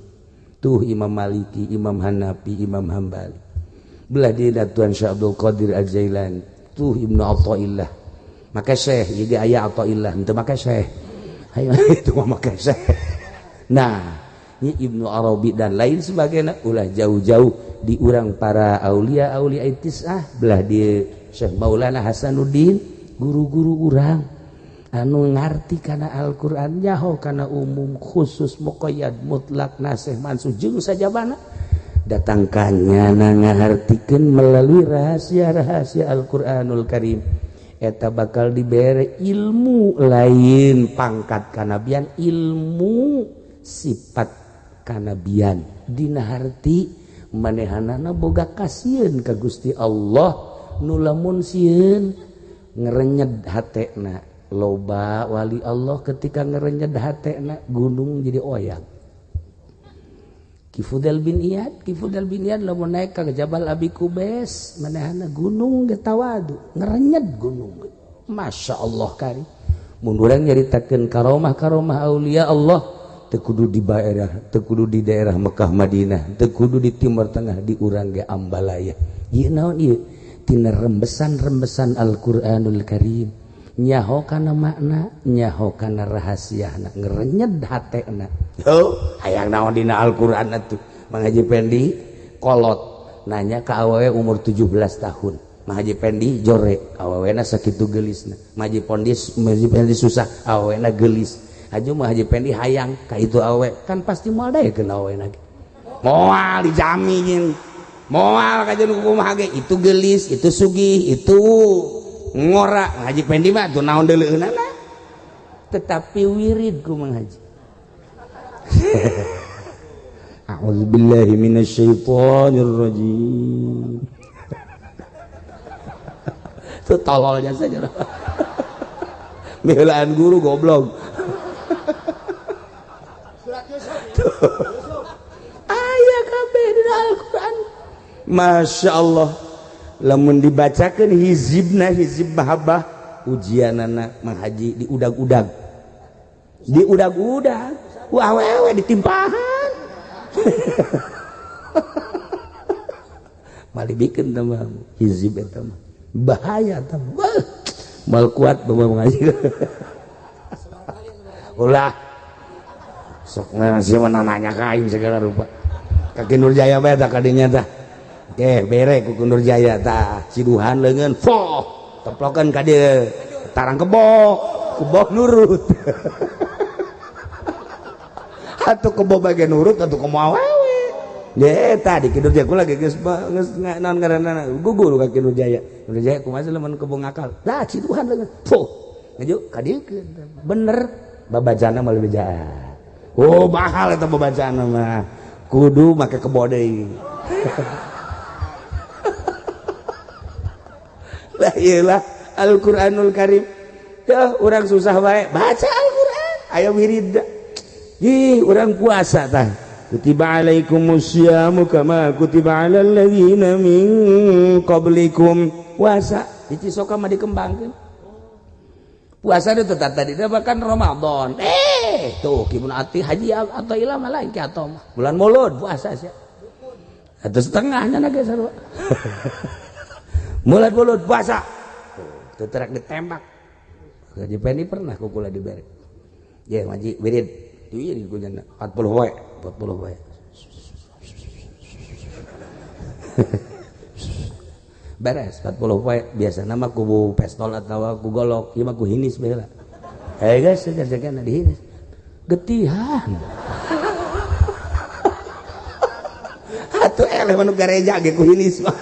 S3: tuh Imam Maliki, Imam Hanafi, Imam Hambali. Belah dina Tuan Syekh Abdul Qadir Al-Jailani, tuh Ibnu Athaillah. Maka Syekh jadi aya Athaillah, henteu make Syekh. Hayo itu mah make Syekh. Nah, ini Ibnu Arabi dan lain sebagainya ulah jauh-jauh di urang para aulia-aulia tis'ah, belah di Syekh Maulana Hasanuddin, guru-guru urang anu ngarti kana Al-Qur'an, nyaho kana umum, khusus, muqayyad, mutlak, nasih, mansuh jeung sajabana datangkannya na ngahartikeun melalui rahasia-rahasia Al-Qur'anul Karim. Eta bakal dibere ilmu lain pangkat kanabian, ilmu sifat kanabian dina harti Manehanana boga kasieun ka Gusti Allah nu lamun sieun ngerenyed hatena. Loba wali Allah ketika ngerenyed hatena gunung jadi oyak. Ki Fudail bin Iyad, Ki Fudail bin Iyad lamun naik ka Jabal Abi Kubais manehana gunung ge tawadu, ngerenyed gunung. Masya Allah kari. Mun urang nyaritakeun karomah-karomah aulia Allah teu kudu di daerah, teu kudu di daerah Mekah Madinah, teu kudu di Timur Tengah, di urang ge Ambalaya. Ieu naon ieu? Tina rembesan-rembesan Al-Qur'anul Karim. Nyaho kana makna, nyaho kana rahasiana, ngerenyed hatena. Yo, hayang naon dina Al-Qur'an atuh. Mang Haji Pendi kolot nanya ka awewe umur 17 tahun. Mang Haji Pendi jore, awewena sakitu geulisna. Mang Haji Pendi susah, awewena geulis. Haji Mang Haji Pendi hayang ka itu awewe, kan pasti moal daekeun awewena ge. Moal dijamin. Moal kajeun kumaha ge, itu geulis, itu sugih, itu ngora. Haji Pendi mah tuh naon deuleueunana. Tetapi wirid ku Mang Haji. A'udzubillahi minasyaitonir rajim. Itu tololnya saja. Miheulaan guru goblok. Aya kabeh dina Al-Qur'an. Masya Allah. Lamun dibacakan hizibna hizib mahabbah ujianana Mang Haji diudag-udag. Diudag-udag. Wah awewe ditimpahan. Malibikeun teh mah hizib eta mah. Bahaya teh. Wah, mal kuat bawa mengaji. Ulah. Sok ngasih mah nanya ka aing segala rupa. Ka Ki Nurjaya bae tah kadinya tah. Oke, bere ku Ki Nurjaya tah, ciduhan leungeun, foh, teplokeun ka dieu. Tarang kebo, kebo nurut. Atuh kebo bagian nurut atuh komo awewe. Ye tadi Ki Nurjaya kula ge geus geus naon ngaranna gugur ka Ki Nurjaya. Nurjaya kumaha lamun kebo ngakal. Lah ciduhan leungeun, foh. Ngaju ka dieu bener babajana mah leuwih jahat. Oh, mahal eta babajana mah. Kudu make kebo deui. Lah iyalah Al-Qur'anul Karim. Tuh urang susah bae baca Al-Qur'an, aya wirid. Ih, urang puasa tah. Kutiba alaikumusyamu kama kutiba alal ladzina min qablikum. Puasa di Cisoka mah dikembangkeun. Puasa itu tetap tadi bahkan Ramadan. Tuh Ki Ati Haji atau ilah malah ki atau mah. Bulan Maulud puasa sia. Atau setengahnya na ge sarua. Mulut-mulut puasa. Tuh terak ditembak. Haji Pendi pernah kukula dibere. Ya ngaji wirid. Diwirid ku jana 40 poe, 40 poe. Beres 40 poe biasana mah ku pestol atawa ku golok, ieu mah ku hinis bae lah. Guys, jaga-jagana dihinis. Getihan. Atuh eleh mah nu gareja ge ku hinis mah.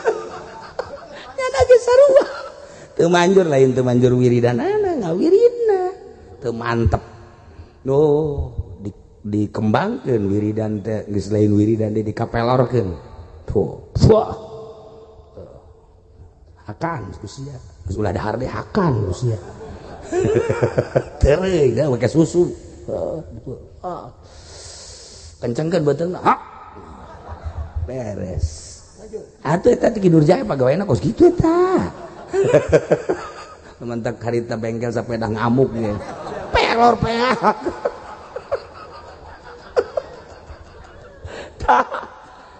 S3: Nya ge sarua. Teu manjur lain teu manjur wiridanana, ngawiridna. Teu mantep. Oh, dikembangkeun wiridan teh geus lain wiridan deui dikapelorkeun. Tuh. Wah. Hakan usia. Geus ulah dahar deui hakan usia. Tereuy da make susu. Kencengkeun beuteungna. Ha. Beres. Atuh eta teh Ki Nurjaya pagaweana kos kitu eta. Mentak harita bengkel sepeda ngamuk ge. Pelor peak.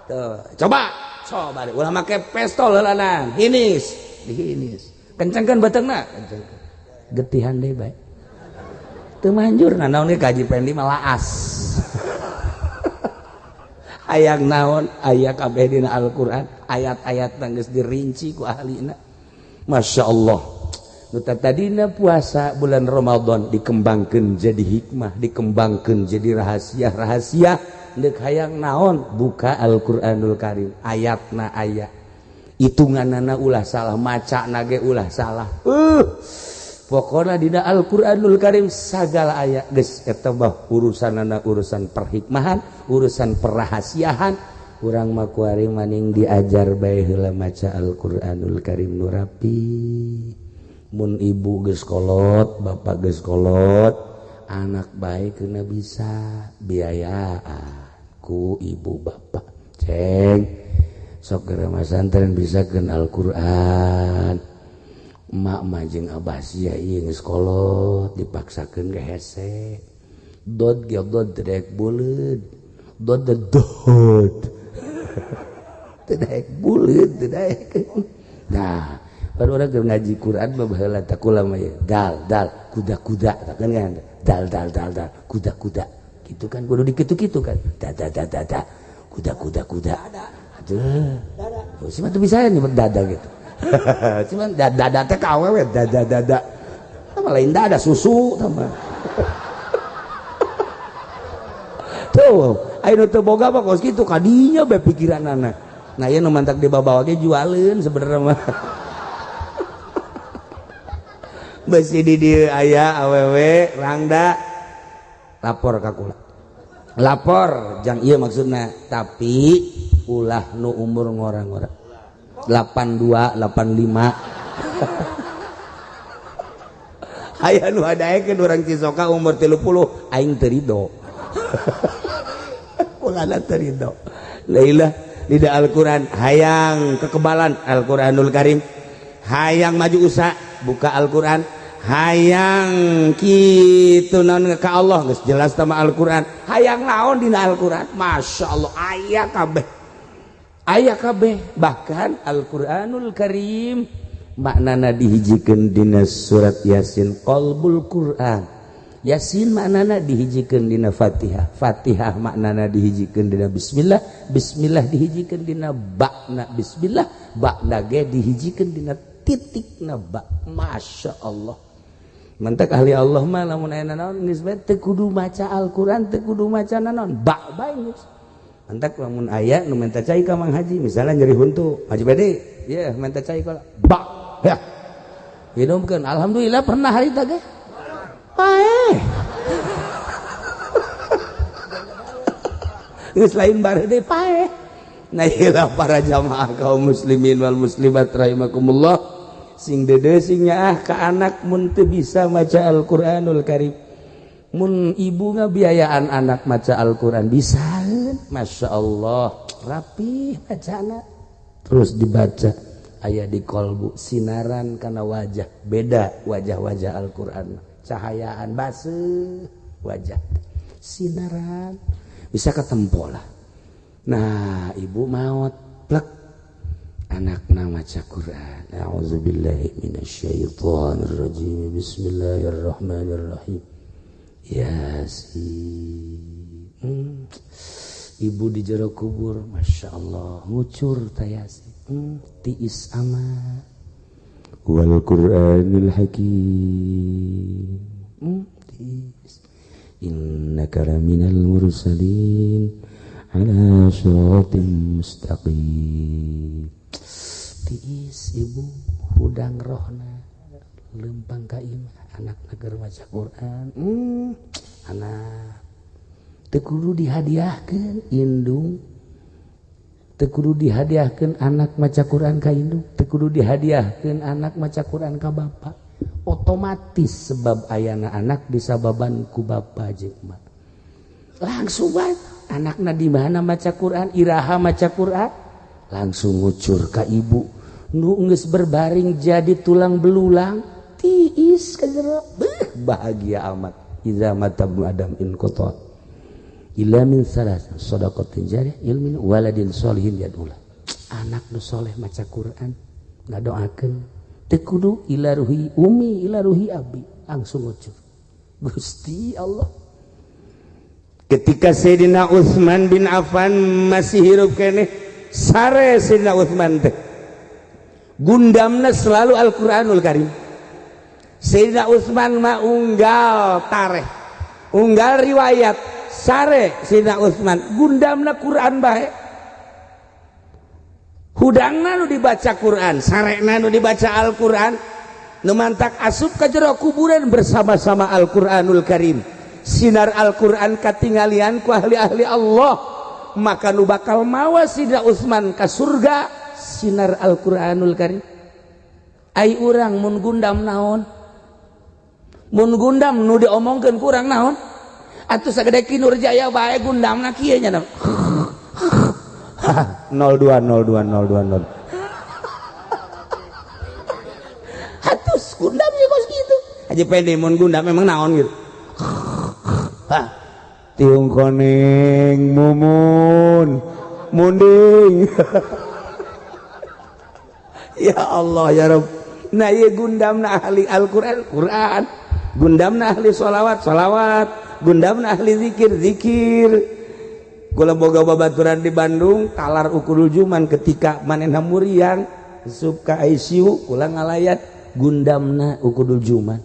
S3: Tuh, coba. Coba deh, ulah make pestol heulanan. Hinis, dihinis. Kencengkeun beuteungna, kencengkeun. Getihan deui bae. Teu manjur naon ge ka Haji Pendi mah laas. Hayang naon aya kabeh dina Al-Qur'an, ayat-ayat geus dirinci ku ahlina. Masya Allah. Nu tadina puasa bulan Ramadan dikembangkeun jadi hikmah, dikembangkeun jadi rahasia-rahasia. Deuk hayang naon buka Al-Qur'anul Karim, ayatna aya. Hitunganana ulah salah, macana ge ulah salah. Pokona dina Al-Qur'anul Karim sagala aya geus eta mah urusanana urusan perhikmahan, urusan perahasiahan.
S1: Kurang mah kuari maning diajar bae heula maca Al-Qur'anul Karim nu rapi. Mun ibu geus kolot, bapak geus kolot, anak bae kena bisa biayaan ku ibu bapak. Ceng sok geura masantren bisa keun Al-Qur'an. Emak mah jeung abah sia ieu geus kolot dipaksakeun ge hese. Dod ge dod teu daek buleud. Dod dod. Teu daek buleud, teu daek. Nah, baru orang keur ngaji Quran mah baheula teh kula mah ye, dal dal kuda-kuda tah kan kan. Dal dal dal dal kuda-kuda. Gitu kan kudu dikitu-kitu kan. Da da da da da. Kuda kuda kuda. Aduh. Oh, sih mah teu bisa nyebut dada gitu. Cuman dada teh ka awewe dada dada. Sama lain dada susu sama. Tuh, ayo nu teu boga mah kos kitu kadinya bae pikiranana. Nah, ieu nu mantak dibawa ge jualeun sebenarnya mah. Besi di dieu aya awewe rangda lapor ka kula. Lapor jang ieu maksudna, tapi ulah nu umur ngora-ngora. 82, 85. Aya nu adaekeun urang Cisoka umur 30 aing teu rido. Kulana teu rido. Lailah dida Al-Qur'an hayang kekebalan Al-Qur'anul Karim. Hayang maju usaha buka Al-Qur'an. Hayang kitu naon ka Allah geus jelas sama Al-Qur'an. Hayang naon dina Al-Qur'an? Masya Allah aya kabeh. Aya kabeh bahkan Al-Qur'anul Karim maknana dihijikeun dina surat Yasin qalbul Qur'an. Yasin maknana dihijikeun dina Fatihah, Fatihah maknana dihijikeun dina bismillah, bismillah dihijikeun dina bakna bismillah, bakna ge dihijikeun dina titikna ba. Masya Allah. Mantak ahli Allah mah lamun aya naon geus bae teu kudu maca Al-Qur'an, teu kudu maca naon, ba bae geus. Mantak lamun aya nu minta cai ka Mang Haji, misalnya nyeri huntu, Haji Bedi, ye minta cai ka ba. Ya. Minumkeun, alhamdulillah pernah harita ge. Paeh. Geus lain bare deui paeh. Nah ieu para jamaah kaum muslimin wal muslimat rahimakumullah, sing dede sing nyaah ka anak mun teu bisa maca Al-Qur'anul Karim. Mun ibu ngabiayaan anak maca Al-Qur'an bisa, Masya Allah rapih bacana terus dibaca aya di kolbu sinaran kana wajah beda wajah-wajah Al-Qur'an cahayaan baseuh wajah sinaran bisa ketempo lah. Nah ibu maot plek anakna maca Quran. A'udzubillahi minasyaitonirrajim, bismillahirrahmanirrahim, Yasin. Ibu di jero kubur Masya Allah ngucur ta Yasin. Tiis amat wal Qur'anil Hakim. Tiis innaka laminal mursalin ala siratim mustaqim. Tiis ibu hudang rohna lempang ka imah anakna keur maca Quran. Anak teu kudu dihadiahkeun indung, teu kudu dihadiahkeun anak maca Quran ka indung, teu kudu dihadiahkeun anak maca Quran ka bapa. Otomatis sebab ayana anak disababan ku bapa jeung emak. Langsung bae anakna di mana maca Quran, iraha maca Quran, langsung ngucur ka ibu. Nu geus berbaring jadi tulang belulang, tiis ka jero. Beuh, bahagia amat. Iza mata ibnu Adam in qata illa min salas shadaqatin jariyah ilmin waladin sholihin yad'ula. Anak nu soleh maca Quran ngadoakeun teu kudu ila ruhi umi ila ruhi abi, langsung ngucur. Gusti Allah. Ketika Sayyidina Utsman bin Affan masih hirup keneh, sare Sayyidina Utsman teh gundamna selalu Al-Qur'anul Karim. Sayyidina Utsman mah unggal tareh, unggal riwayat sare Sayyidina Utsman gundamna Quran bae. Hudangna nu dibaca Quran, sarena nu dibaca Al-Quran, nu mantak asup ka jero kuburan bersama-sama Al-Quranul Karim. Sinar Al-Quran katinggalian ku ahli-ahli Allah.
S3: Maka nu bakal mawa Sidina Utsman ka surga sinar Al-Qur'anul Karim. Ai urang mun gundam naon? Mun gundam nu diomongkeun kurang naon? Atuh sagede Ki Nurjaya bae gundamna kieu nya.
S2: 02 02 02 0.
S3: Atus gundam sih kos gitu.
S2: Haji Pendi mun gundam memang naon gitu. Hah. Tiung koning mumun munding.
S3: Ya Allah ya Rabb. Nah ieu gundamna ahli Al-Qur'an, Qur'an. Gundamna ahli sholawat, sholawat. Gundamna ahli zikir, zikir. Kula boga babaturan di Bandung talar ukur juman ketika manehna muriang sup ka ICU kula ngalayat gundamna ukudul juman.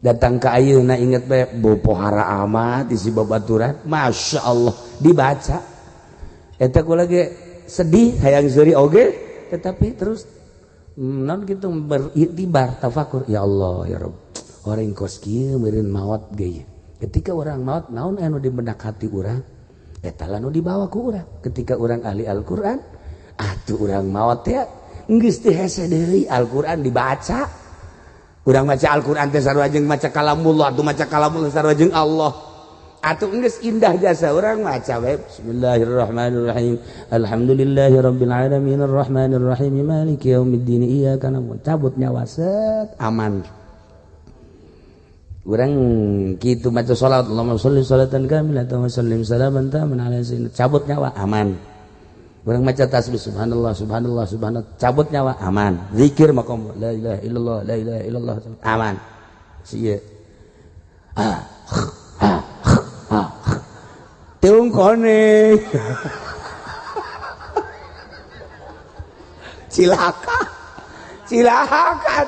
S3: Datang ke ayeuna inget bae bopohara amat isi babaturan, Masya Allah dibaca. Eta kula ge sedih hayang seuri oge tetapi terus non gitu beriktibar tafakur, ya Allah ya Rabb, orang kos kieu meureun maot ge. Ketika orang maot naon anu di benak hati urang? Eta lah nu dibawa ku urang. Ketika urang ahli Al-Qur'an, atuh urang maot teh geus teu hese deui Al-Qur'an dibaca. Urang maca Al-Qur'an teh sarua jeung maca kalamullah, atuh maca kalamullah sarua jeung Allah. Atuh geus indah jasa urang maca we bismillahirrahmanirrahim. Alhamdulillahirabbil alamin arrahmanirrahim maliki yaumiddin iyyaka na'budu. Cabut nyawa set aman. Urang kitu maca salat Allahumma sholli salatan kamilatan wa sallim salaman taman ala sayyidina, cabut nyawa aman. Urang maca tasbih subhanallah subhanallah subhanallah, cabut nyawa aman. Zikir maqam la ilaha illallah la ilaha illallah aman. Sieu. Ah ah ah.
S2: Tiung koning.
S3: Cilaka. Cilaka.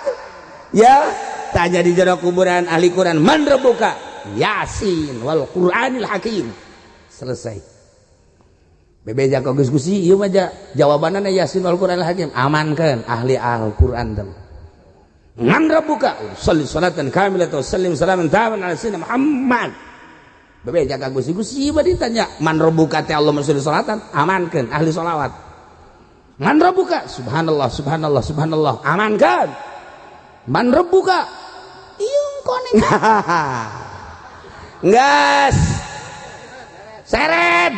S3: Ya, tanya di jero kuburan ahli Quran, man rabbuka? Yasin wal Qur'anil Hakim. Selesai. Bebeja ka geus Gusti, ieu mah jawabanna Yasin wal Qur'anil Hakim. Amankeun ahli Al-Qur'an teh. Man rabbuka? Shalli salatan kamilatan wa sallim salaman taman ala sayyidina Muhammad. Bebeja ka Gusti, Gusti ieu mah ditanya, man rabbuka teh Allahumma shalli salatan, amankeun ahli sholawat. Man rabbuka? Subhanallah subhanallah subhanallah, amankeun. Man rabbuka? Iung koning.
S2: Gas. Seret.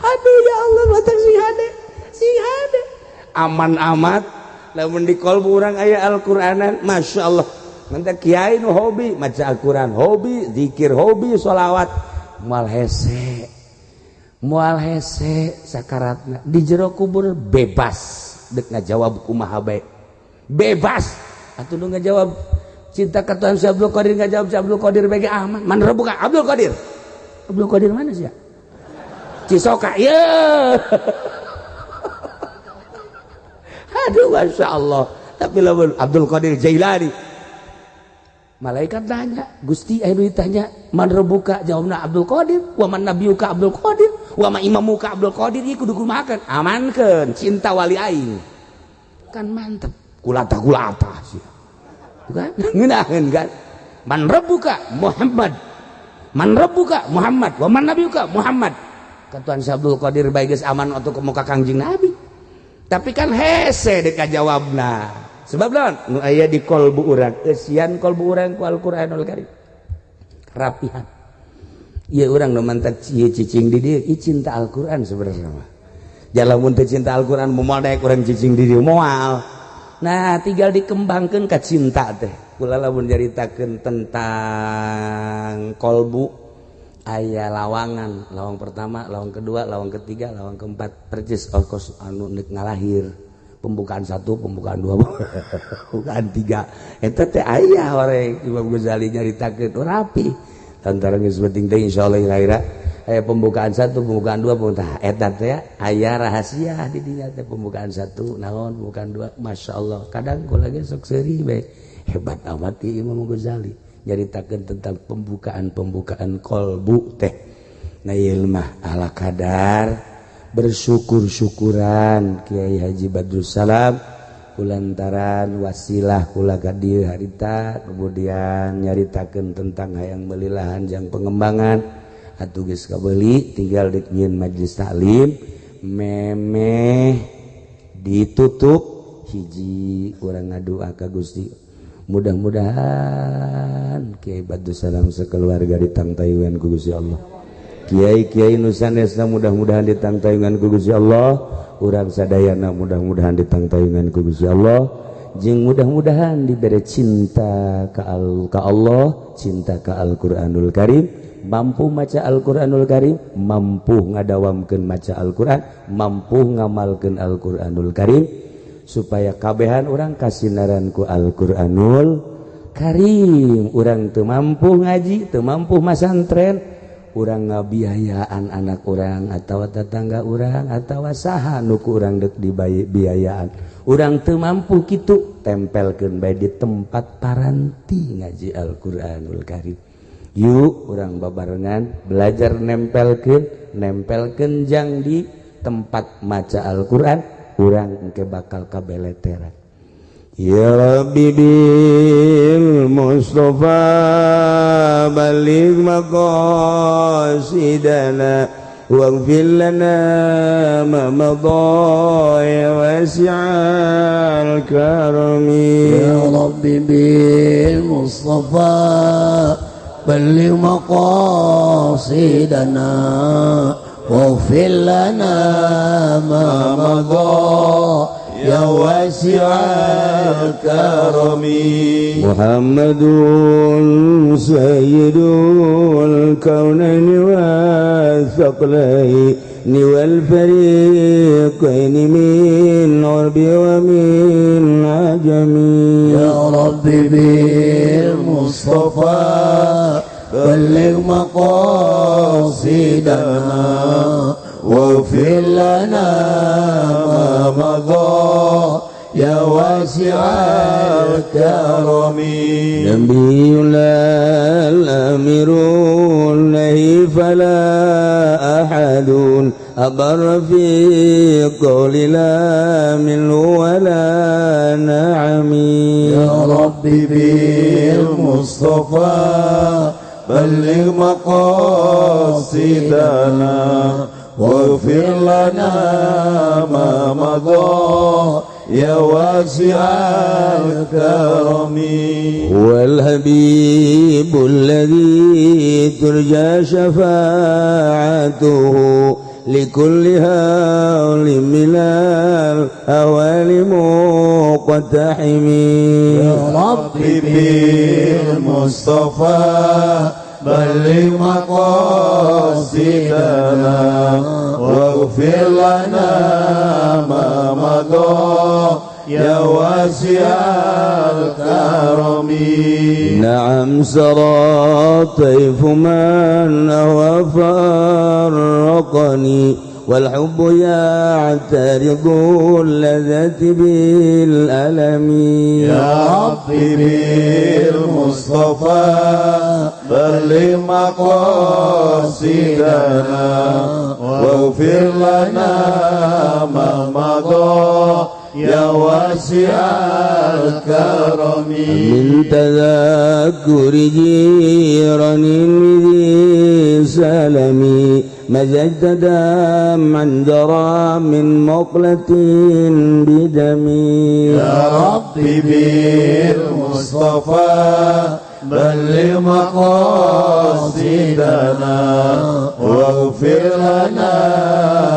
S3: Aduh ya Allah, batak si hade. Si hade.
S2: Aman amat lamun di kolbu urang aya Al-Qur'anan, Masya Allah. Mantap kiai nu hobi maca Al-Qur'an, hobi zikir, hobi sholawat, moal hese. Moal hese sakaratna di jero kubur bebas dek ngajawab kumaha bae. Bebas atuh nu ngajawab cinta ka Tuhan si Abdul Qadir, ngajawab si Abdul Qadir bae aman. Man rabbuka? Abdul Qadir. Abdul Qadir mana sih ya? Cisoka. Ye. Aduh Masya Allah. Tapi lamun Abdul Qadir Jailani, malaikat tanya, Gusti ayo ditanya, man rabbuka? Jawabna Abdul Qadir. Wa man nabiyuka? Abdul Qadir. Wa ma imamuka? Abdul Qadir. Ieu kudu kumahakeun? Amankeun cinta wali aing. Kan mantep. Kulata-kulata sih. Bukan? Ngeunaheun kan? Man rabbuka? Muhammad. Man rabbuka? Muhammad. Wa man nabiyuka? Muhammad. Katuan si Abdul Qadir bae geus aman atuh ke muka Kangjeng Nabi. Tapi kan hese deuk jawabna. Sebab lawan nu aya di kolbu urang, eusian kolbu urang ku Al-Qur'anul Karim. Rapihan. Ieu urang nu mantak cicing di dieu, ieu cinta Al-Qur'an sebenarnya mah. Jalamun teu cinta Al-Qur'an moal daek urang cicing di dieu moal. Nah, tinggal dikembangkeun ka cinta teh. Kula lamun nyaritakeun tentang kolbu aya lawangan, lawang pertama, lawang kedua, lawang ketiga, lawang keempat, percis ongkos anu nek ngalahir. Pembukaan satu, pembukaan dua, pembukaan tiga. Eta teh aya horeng Imam Ghazali nyaritakeun rapi. Tantara geus penting teh insyaallah ira-ira aya pembukaan satu, pembukaan dua, pembukaan eta teh aya rahasia di dinya teh pembukaan satu, naon, pembukaan dua, Masya Allah. Kadang kula ge sok seuri bae. Hebat amat ieu Imam Ghazali nyaritakeun tentang pembukaan-pembukaan kolbu teh. Nah ieu mah ala kadar bersyukur-syukuran Kiai Haji Badrus Salam
S1: Kulantaran wasilah kula ka dieu harita, kemudian nyaritakeun tentang hayang meuli lahan jang pengembangan, atuh geus kabeuli, tinggal dek nyieun majelis taklim. Memeh ditutup, hiji urang ngadua ka Gusti, mudah-mudahan Kiai Badrus Salam sekeluarga ditangtayungan ku Gusti Allah, Kiai-kiai nu sanesna mudah-mudahan ditangtayungan ku Gusti Allah, urang sadayana mudah-mudahan ditangtayungan ku Gusti Allah, jeung mudah-mudahan diberi cinta ka Allah, cinta ka Al-Qur'anul Karim, mampu maca Al-Qur'anul Karim, mampu ngadawamkeun maca Al-Qur'an, mampu ngamalkeun Al-Qur'anul Karim, supaya kabehan urang kasinaran ku Al-Qur'anul Karim. Urang teu mampu ngaji, teu mampu masantren, urang ngabiayaan anak urang atau tetangga urang atau saha nu ku urang dek dibiayaan. Urang teu mampu kitu, tempelkeun bae di tempat paranti ngaji Al-Qur'anul Karim. Yuk, urang babarengan belajar nempelkeun, nempelkeun jang di tempat maca Al-Qur'an. Urang engke bakal kabeleteran.
S4: Ya Rabbi bil Mustafa balligh maqasidana waghfir lana ma madha ya wasi'al karami.
S5: Ya Rabbi bil Mustafa balligh maqasidana waghfir lana ma madha ya wasi'al karami.
S4: Muhammadun sayyidul kaunaini watsaqlaini wal fariqaini min urbi wa min ajami.
S5: Ya Rabbi bil Mustafa balligh maqasidana waghfir lana ma madha ya wasi'al karami.
S4: Nabiyuna al-amirun nahi fala ahadun abar fi qawli la minhu wala na'ami.
S5: Ya Rabbi bil Mustafa balligh maqasidana waghfir lana ma madha ya wasi'al karami.
S4: Wal habibul ladzi turja syafa'atuhu likulli hawlin minal ahwali muqtahimi.
S5: Ya Rabbi bil Mustafa balligh maqasidana waghfir lana ma madha ya wasi'al karami.
S4: Na'am sara tayfu man wa farraqani wal hubbu ya'taridu ladzati bil alami.
S5: Ya Rabbi bil Mustafa balligh maqasidana waghfir lana ma madha ya wasi'al karami.
S4: Min tadhakkuri jiranin ذي سلمي مزجت دمعا جرى من مقلة بدمي.
S5: Ya Rabbi bil Mustafa balligh maqasidana waghfir lana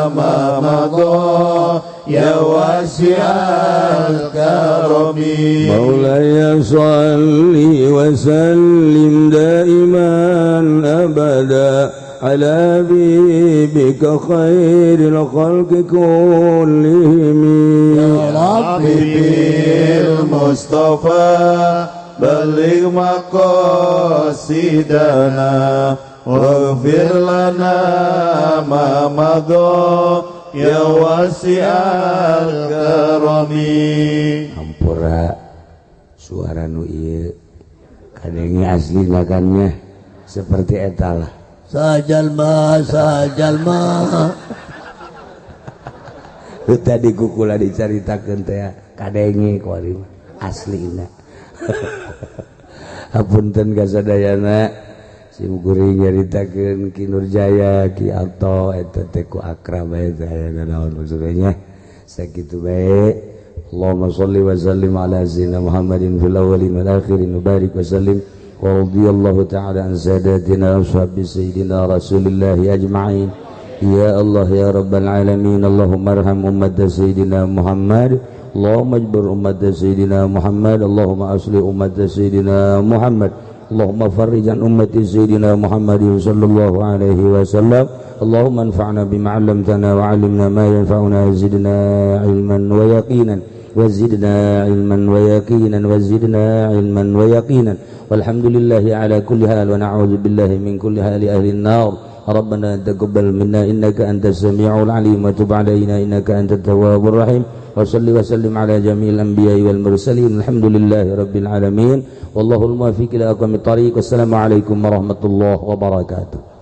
S5: ma madha ya wasi'al karami.
S4: مولاي صل وسلم دائما أبدا على حبيبك خير الخلق كلهم.
S5: Ya Rabbi bil Mustafa balligh maqasidana waghfir lana ma madha ya wasi'al karami.
S1: Hampura suara nu ieu kadenge asli makannya seperti eta lah.
S5: Sajalma sajalma.
S1: Tadi kukula dicaritakeun teh.
S3: Kadenge kuari mah aslina. Hapunten ka sadayana, sim kuring nyaritakeun Ki Nurjaya, Ki Alto eta teh ku akrab bae teh aya naon maksudnya. Sakitu bae. Allahumma shalli wa sallim ala sayyidina Muhammadin fil awwalin wal akhirin wa barik wa sallim wa radiyallahu ta'ala an sadatina ashabi sayyidina Rasulillah ajma'in. Ya Allah ya Rabbal alamin, Allahumma arham ummat sayyidina Muhammad, Allahumma ajbir ummat sayyidina Muhammad, Allahumma asli ummat sayyidina Muhammad, Allahumma farrij an ummati sayyidina Muhammadin sallallahu alaihi wasallam. Allahumma anfa'na bima 'allamtana wa 'allimna ma yanfa'una, zidna ilman wa yaqinan, wa zidna ilman wa yaqinan, wa zidna ilman wa yaqinan. Walhamdulillahi ala kulli hal wa na'udzu billahi min kulli hali ahli an-nar. Rabbana taqabbal minna innaka antas samiul alim wa tub alaina innaka antat tawwabur rahim. Wa salli wa sallim ala jami'il anbiya'i wal mursalin. Alhamdulillahi rabbil alamin. Wallahul muwaffiq ila aqwamit thariq. Wassalamu alaikum warahmatullahi wabarakatuh.